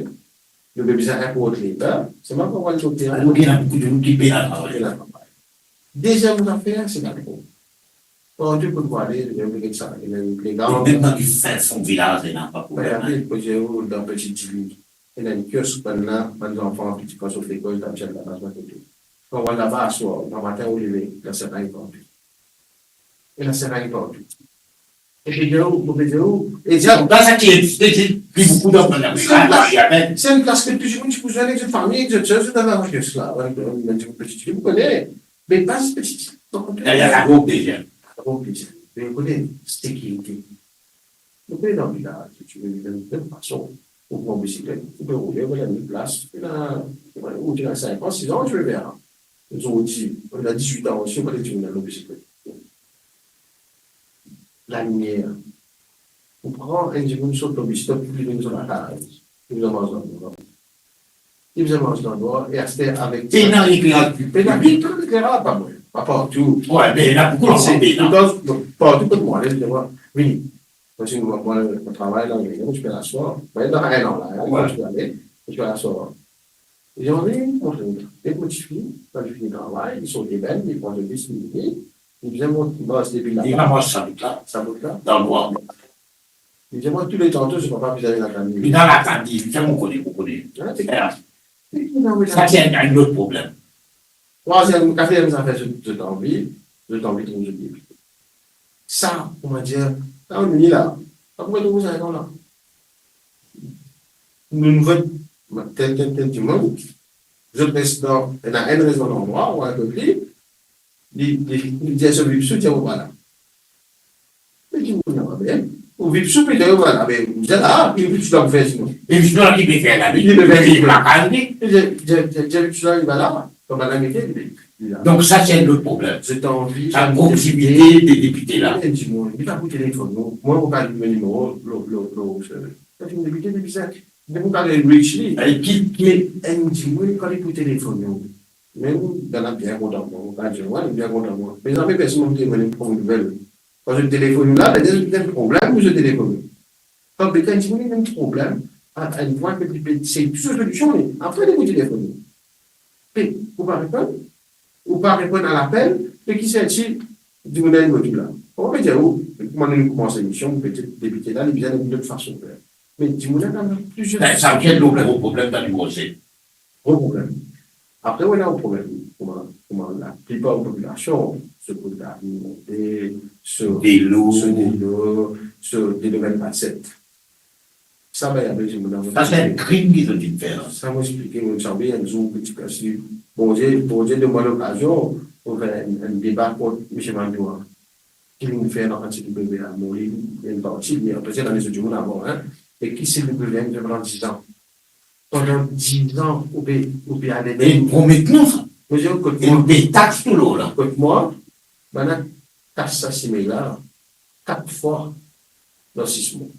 nou pe bizin inport labor, selman pou al kote. Alor ki ena boukou dimoun ki pena travay. Pena travay. Deziem zafer, se ladrog. Partou kot ou ale, nou pe get sa, ena enn pli gran. E mem dan lefin fon vilaz, ena pa problem. Wi, ape, koze ou dan Petit Dili, ena enn kiosk, bann la, bann zanfan piti kan sot lekol, tab sel labas, bann kote. Kan ou al laba aswar, gramatin ou leve, ena seray partou. Ena seray partou. E pe dir ou, mo pe dir ou, e dir ou, dan sa ki existe, ki pli boukou dan bann Afrika, se enn plas, se enn plas kot tou dimoun ti pou zwenn ek zot fami, ek zot ser, zot al laba kiosk la, bann, bann, bann dimoun Petit Dili, ou kone, me pa zis Petit Dili, partou. Ena ladrog deza. Ladrog deza. Me ou kone, sekirite. Nou pe dan vilaz, si ti ve, de tel fason, ou pran bisiklet, ou pe roule, ou pe al enn plas, ou ena, ou ena sink an, sis an, ti pe fer. Zordi, ou ena dizwit an osi, ou pa dimoun al lor bisiklet. Lalimier. Ou pran enn dimoun sot lor bisiklet, ou vinn sot lakaz. Ou bizin manz dan Li bizin manz dan nwar, e aster avek... Pena lekleraz piblik. Pena, pena lekleraz, pa bon, pa partou. Wi, me ena boukou lanfan pena. Partou kot mo ale, li dir mwa, vini. Parski mo, mo travay la, mo ti pe al aswar. Mo dan enn an la, mo ti pe ale, mo ti pe al aswar. Li dir, "Wi, mo finn." Ek mo tifi, kan li fini travay, li sorti ebin, li pran so vis, li vini, li bizin mont, li mars depi la. Li ramas sa bout la. Sa bout la. Dan lwa. Li dir, "Mwa, touletan, tou, so papa bizin lakaz li." Li dan lakaz li, sa mo kone, mo kone. Hein, se... Sa, se enn, enn lot problem. Trwaziem, katriem zafer, zot, zot anvi, zot anvi trouv zot depite. Sa, koumadir, la, nou la. Sa pou trouv sa, la. Nou, nou vot, tel, tel, tel dimoun, zot res dan, ena enn res dan landrwa, ou enn pe pli, li, li, li dir so vip sou, dir, "Mo pa la." Me dimoun la pa bien. Ou vip sou, pe dir, "Mo pa la." Me ou dir la, ki vip sou la pou fer sinon? Vip sou la ki pe fer la, li pe fer li lakaz li. Dir, dir, dir, dir vip sou la, li pa la. Kan bann la mete, li, li la. Donk sa, se enn lot problem. Zot anvi sa, proximite de depite la. Enn dimoun, li pa pou telefonn, non. Mwa, mo pa li mo nimero, lo, lo, lo, sa, sa finn depite depi sa. Depi pa gagn rich li. E ki, ki... Me enn dimoun, kan li pou telefonn, non. Mem dan la bien kontan mwa, mo pa dir, wi, bien kontan mwa. Me zame personn mo telefonn pou pran nouvel. Kan zot telefonn ou la, vedir zot ena problem pou zot telefonn ou. Kan be, kan dimoun ena enn problem, a, a enn pwin, pe, pe, pe, se tou so solision li. Apre, li pou telefonn ou. Pe, ou pa reponn, ou pa reponn a lapel, pe ki serti dimoun la inn retourn la. Kouma pe dir ou, kouma nou koumans lemision, petet depite la, li bizin enn lot fason fer. Me dimoun la, ena plizier... Sa, sa vinn gro problem dan limose. Gro problem. Apre, ou ena problem, kouma, kouma laplipar popilasion, so kot lavi monte, so, so delo, so delo, so delo bann paset. Sa, be, apre, dimoun la... Sa, se enn krim ki zot finn fer la. Sa, mo explike, mo sanble enn zour, ti plas li, Bondie, Bondie donn mwa lokazion pou fer enn, enn deba kont misie Mandoura. Ki li fer dan kantite bebe a, mo li, enn parti, li anpese dan lezot dimoun avan, hein. E ki se li bebe, li fer pandan diz an. Pandan diz an, ou pe, ou pe ale... E li promet nou sa. Mo dir, kot mwa, e li pe tax tou lor la. Kot mwa, bann la kas sa sime la, kat fwa dan sis mwa.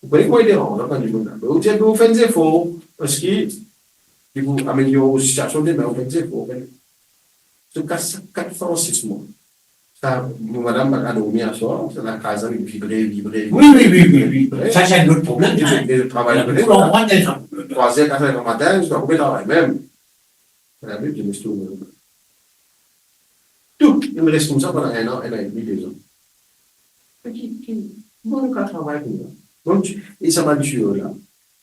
Ou kone kouma li deranz, kan dimoun la. Ou dir, ou fer enn zefor, parski li pou amelior ou sitiasion demin, ou fer enn zefor, ou fer... Zot kas sa kat fwa an sis mwa. Sa, mo madam pa kav dormi aswar, sa lakaz la, li vibre, vibre, wi, wi, wi, wi, wi, vibre. Sa, se enn lot problem, e zot, hein, e zot travay, wi, pou lanmway deza. Trwa er, kat er gramatin, ziska koumadir travay mem. Madam, li dir, "Mesi, tou, tou, tou." Tou, li res koumsa pandan enn an, enn an edmi, de zan. Me ki, ki, kouma nou kav travay koumsa? Donk, e sa bann tiyo la,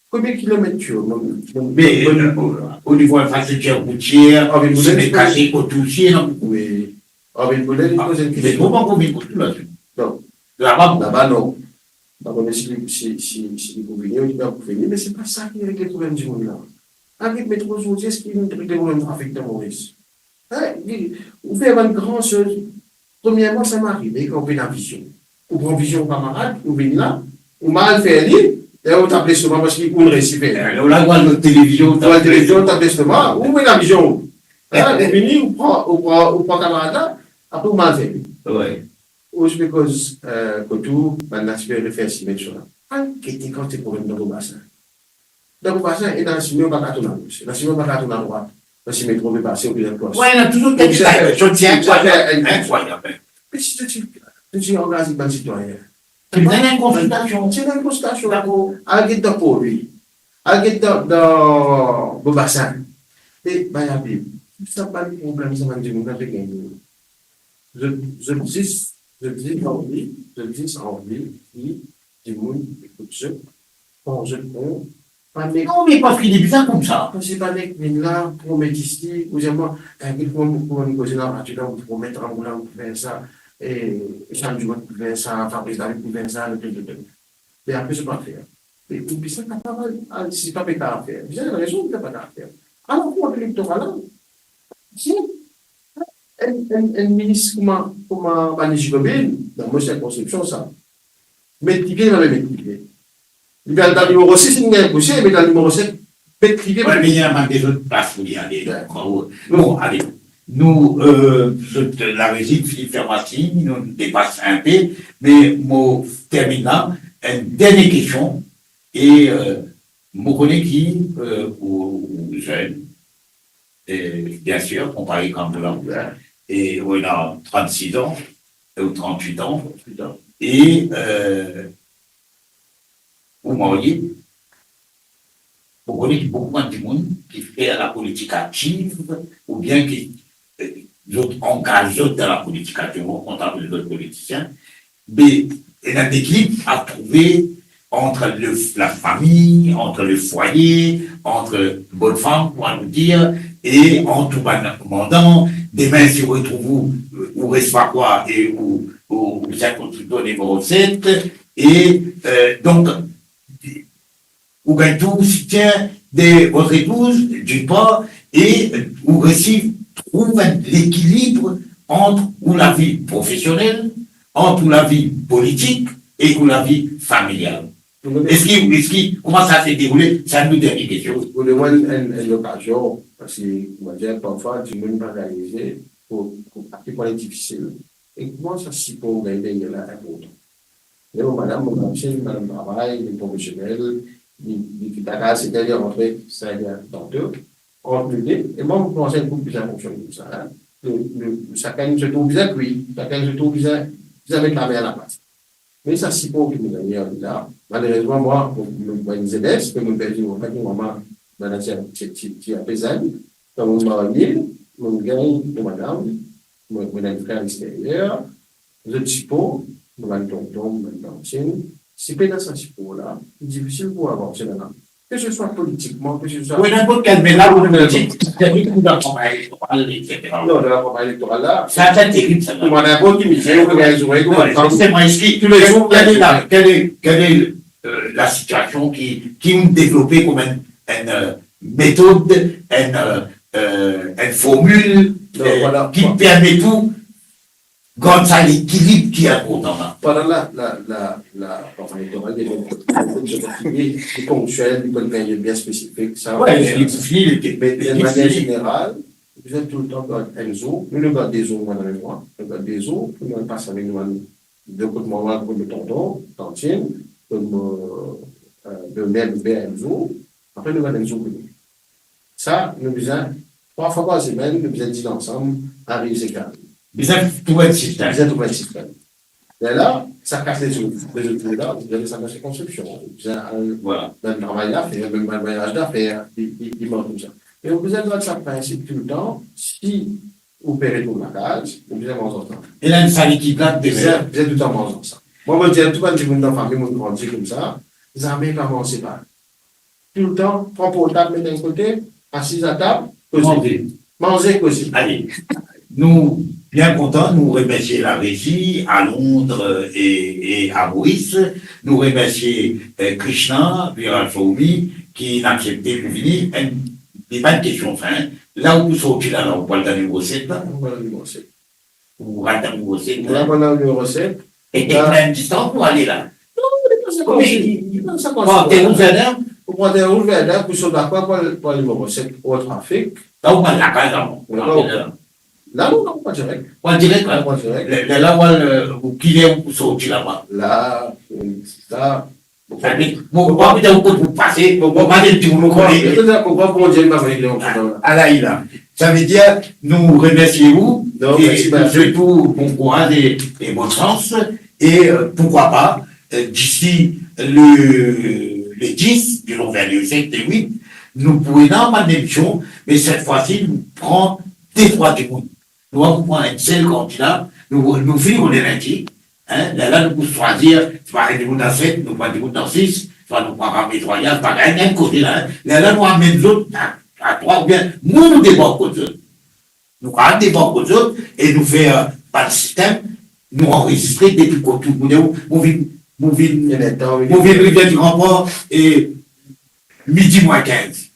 konbien kilomet tiyo, donk, donk, me, donk, euh, o nivo infrastriktir routier, anvi, se kase kot osi, non? Wi. Anvi, pou li, li poz enn kestion. Me mo pa konvink kot ou la. Non. Laba, non. Laba, non. Pa kone si, si, si, si li pou vini ou li pa pou vini, me se pa sa ki regle problem dimoun la. Aret met tro zour, eski nou regle problem trafik dan Moris? Hein, li, ou fer bann gran soz. Premierman, sa arive kan ou pena vizion. Ou pran vizion ou kamarad, ou vinn la, ou mal fer li, e ou tap lestoma parski ou resi fer li. Eh, ou la, ou al televizion, ou al televizion, ou tap lestoma, ou pena vizion. Hein, ou vini, ou pran, ou pran, ou pran kamarad la, apre ou mal fer li. Wi. Ou ti pe koz, euh, kot ou, bann la ti pe refer sime, tousala. Al gete kantite problem dan Beau Bassin. Dan Beau Bassin, ena sime ou pa kav tourn agos, ena sime ou pa kav tourn adrwat, ena sime tro pe pase, ou pe pase. Wi, ena touzour kek... Ou ti fer, ou ti fer enn... Enn, enn, enn. Me si to ti, to ti angaz bann sitwayin. Ena enn konsiltasion. Ti ena enn konsiltasion. Dakor. Al get dan Port Louis. Al get dan, dan Beau Bassin. E, bann la pe, sa bann problem sa bann dimoun la pe gagne. Zot, zot zis, zot zis anvi, zot zis anvi ki dimoun ekout zot, pran zot kont, pa met... Non, me parski li bizin koumsa. Parski pa nek vinn la, promet isi, ou dir mwa, eh, kouma, kouma nou koze la, radio la, ou promet, ah, ou la, ou pou fer sa, e, e samdi, ou pou fer sa, Fabrice David pou fer sa, le, le, le, le. Me apre, zot pa fer. Me ou bizin kapav al, al, si pa pe kapav fer, bizin rezon, ou pa kapav fer. Alor, pou elektora la, si enn, enn, enn minis kouma, kouma bann Jikobin, dan mo sirkonskripsion sa, met lipie, li pa met lipie. Li pe al dan nimero sis, li gagn pousier, li met dan nimero set, met lipie. Wi, me li ena bann lezot plas pou li ale. Dakor. Bon, ale. Nou, euh, zot, larezi, Philippe Fermati, nou depas enpe, me mo terminn la, enn dernie kestion, e, euh, mo kone ki, euh, ou, ou zenn, e, bien sir, konpare kan mo la, e ou ena trannsis an, ou trannwit an, e, euh, ou marye, Ou kone ki boukou bann dimoun ki fer lapolitik aktiv, oubien ki, eh, zot angaz zot dan lapolitik aktiv, mo kontan apel zot politisien, be, ena enn ekilib a trouve ant le, lafami, ant le fwaye, ant bonnfam, pou nou dir, e ant tou bann mandan. Demin, si ou retrouv ou, ou res pa kwa, e ou, ou, ou bizin konstrir to nimero set, e, eh, donk, ou gagn tou soutien de votre épouse, d'une part, e ou resi trouv enn lekilib ant ou lavi profesionel, ant ou lavi politik e ou lavi familial. Eski, eski, kouma sa se deroule? Sa nou dernie kestion. Ou donn mwa enn, enn, enn lokazion, parski, kouma dir, parfwa, dimoun pa realize pou, pou, a ki pwin li difisil. E kouma sa sipor ou gagn deryer la inportan. Me mo madam, mo madam, se enn madam travay, li profesionel, li, li, li dakor, se li rantre, sa li tanto, ant nou de, e mwa, mo panse enn koup bizin fonksionn koumsa, hein. Nou, nou, sakenn nou trouv bizin kwi, sakenn nou trouv bizin, bizin met lame a lapat. Me sa sipor ki nou gagn la, malerezman, mwa, mo, mo, mo enn zenes, ke mo perdi, an fet, mo mama, bann ti, ti, ti, ti ape zenn, kan mo marye, mo gagn mo madam, mo, mo ena enn frer exteryer, zot sipor, mo bann tonton, mo bann tantin, si pena sa sipor la, li difisil pou avanse dan lavi. Ke se swa politikman, ke se swa... Wi, ninport kel, me la, ou dir, se li ki dan kanpagn elektoral, et cetera. Non, dan kanpagn elektoral la. Sa, sa terib, sa. Kouma ninport ki misie, ou gagn zoure, kouma... Non, zisteman, eski, tou le zour, kel e la, kel e, kel e, euh, la sitiasion ki, ki ou devlope kouma enn, enn, euh, metod, enn, euh, euh, enn formil, non, euh, vwala, ki permet ou gard sa lekilib ki inportan la. Pandan la, la, la, la kanpagn elektoral, li, li, li ponktiel, li pou enn period bien spesifik, sa. Wi, li pou fini, li, me, li, de manier zeneral, bizin toultan gard enn zour, nou, nou gard de zour, mwa avek mwa, nou gard de zour, pou nou al pas avek nou, de kot mama, kot tonton, tantin, kot, euh, euh, bemer, beper enn zour, apre nou gard enn zour pou nou. Sa, nou bizin, trwa fwa par semenn, nou bizin dinn ansam, ariv se kare. Bizin trouv enn sistem. Bizin trouv enn sistem. Lerla, sa kas lezot, lezot zour la, ou bizin al dan sa konstriksion, ou bizin al, vwala, dan travay la fer, mem bann vwayaz dafer, li, li, li mank koumsa. Me ou bizin gard sa prinsip toultan, si ou pe retounen lakaz, ou bizin manz ansam. E la, sa lekilib la, bizin, bizin toultan manz ansam. Mwa, mo dir tou bann dimoun dan fami, mo grandi koumsa, zame pa manz separe. Toultan, pran portab, met enn kote, asiz atab, koze. Manze. Manze, koze. Ale. Nou bien kontan, nou remersie larezi a Londres e, e a Moris. Nou remersie, eh, Krishna Virajsomi ki inn aksepte pou vini. Enn, li pa enn kestion fin. La ou pou sorti la, la ou pou al dan nimero set la? Ou pou al dan nimero set. Ou pou al dan nimero set. Ou la pou al dan nimero set. E, e, ah, konbien distan pou ale la? Non, li pa sa konsi. Li pa sa konsi. Pran Terrouz Verdin? Ou pran Terrouz Verdin, pou sot lakaz pou al, pou al nimero set, ou trafik. La ou pran lakaz avan. Non. La, non, non, pran direk. Pran direk, la? Pran direk. Le, le, la ou al, euh, ou kiler ou sorti laba? La, euh, sa, Bon, bon, bon, bon, bon, bon, pase, bon, bon, pase, ti nou kone. Bon, bon, bon, Bondie pa voye leon kontan la. Ala li la. Savedir, nou remersie ou, e nou swet ou bon kouraz e, e bonn sans, e, euh, pourkwa pa, euh, disi le, le dis, disons vers le sept et huit, nou pou ena bann emision, me set fwa si nou pran de trwa dimoun. Nou pa pou pran enn sel kandida, nou, nou fini kone lindi, hein, lerla nou pou swazir, swa enn dimoun dan set, nou pran dimoun dan sis, swa nou pran parmi trwa, pa gagn enn kote la, hein. Lerla nou amenn zot a, a trwa oubien nou, nou debark kot zot. Nou kapav debark kot zot e nou fer, euh, bann sistem, nou anrezistre depi kot tou. Mo, mo vinn, mo vinn, mo vinn Rivière du Rempart e midi mwin kinz.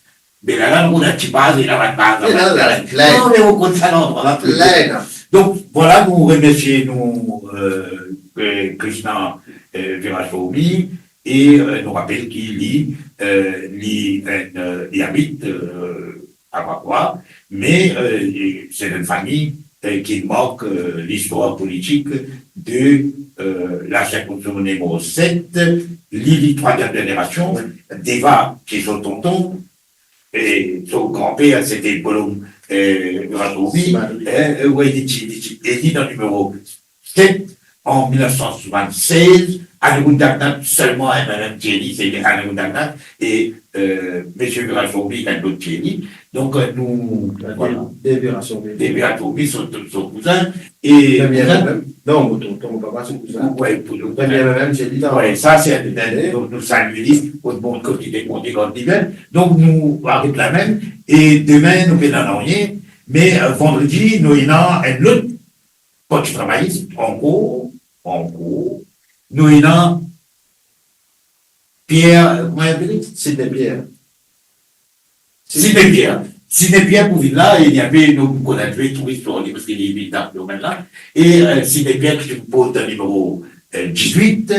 Me la, la, nou ena ti baz, ena bann baz, e la, la, la, non, me ou konn sa landrwa la, la, la. Donk, vwala, nou remersie nou, euh, euh, Krishna, euh, Virajsomi, e, euh, nou rapel ki li, euh, li, euh, li abit, euh, Abakoua, me, euh, se enn fami, euh, ki mark, euh, listwar politik de, euh, la sirkonskripsion nimero set, li, li trwaziem zenerasion, Deva, ki so tonton, e so granper, se te Bolom, euh, Virajsomi, hein, euh, wi, li ti, li ti eli dan nimero set, an mil nef san swasann-sez, Ademoun Dagnat selman, M M M Thierry, se Ademoun Dagnat, e, euh, Misie Verasormi, enn lot Thierry. Donk, euh, nou, voilà. De Verasormi. De Verasormi, son, son kouzin. E Premie kouzin M M M. Non, mo tonton, mo papa, son kouzin. Wi, pou nou. Premie M M M, se li, la. Wi, sa, se, donk, nou salye li, kot bon, kot li te konte, kot li mem. Donk, nou aret la mem, e demin, nou pena nanye, me, euh, vandredi, nou ena enn lot Parti Travayis, ankor, ankor. Nou ena Pierre, kouma li apele? Sidney Pierre. Sidney Pierre. Sidney Pierre pou vinn la, e li enpe, nou konn enpe touris lor li, parski li vinn dan domenn la. E, euh, Sidney Pierre ki ti poz dan nimero, euh, dizwit,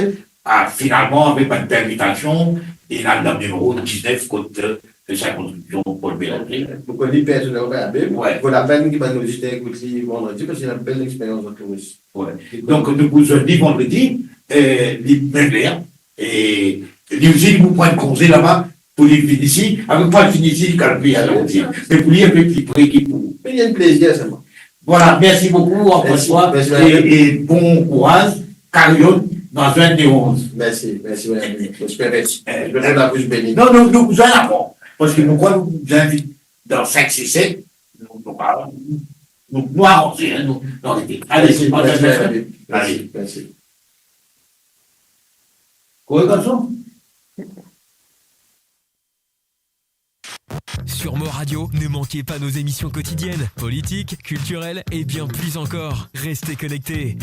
a, finalman, avek bann permitasion, li al dan nimero diznef kot, euh, sirkonskripsion Paul Bélanger. Pou kone li personelman, be, wi, vo lapenn ki bann oditer ekout li vandredi, parski li ena bel lexperyans dan touris. Wi. Donk, nou pou zwenn li vandredi, euh, li mem ler, e li osi, li pou pran konze laba, pou li vinn isi, apre pa vinn isi, li kalkil, alor, wi, me pou li, enpe pli pre ki pou. Me li enn plezir, selman. Voilà, mersi boukou, ankor enn fwa, mersi, e, e bon kouraz, Carillon, nou zwenn le onz. Mersi, mersi, mersi. Eh, nou zwenn avan, parski nou krwar nou invit dan sink, sis, set, nou, nou, nou, nou aranze, hein, nou, nou arete. Ale, mersi, mersi, mersi. Ale. Mersi. Kouma garson? Sur Mo Radio, ne manquez pas nos émissions quotidiennes, politiques, culturelles et bien plus encore. Restez connectés.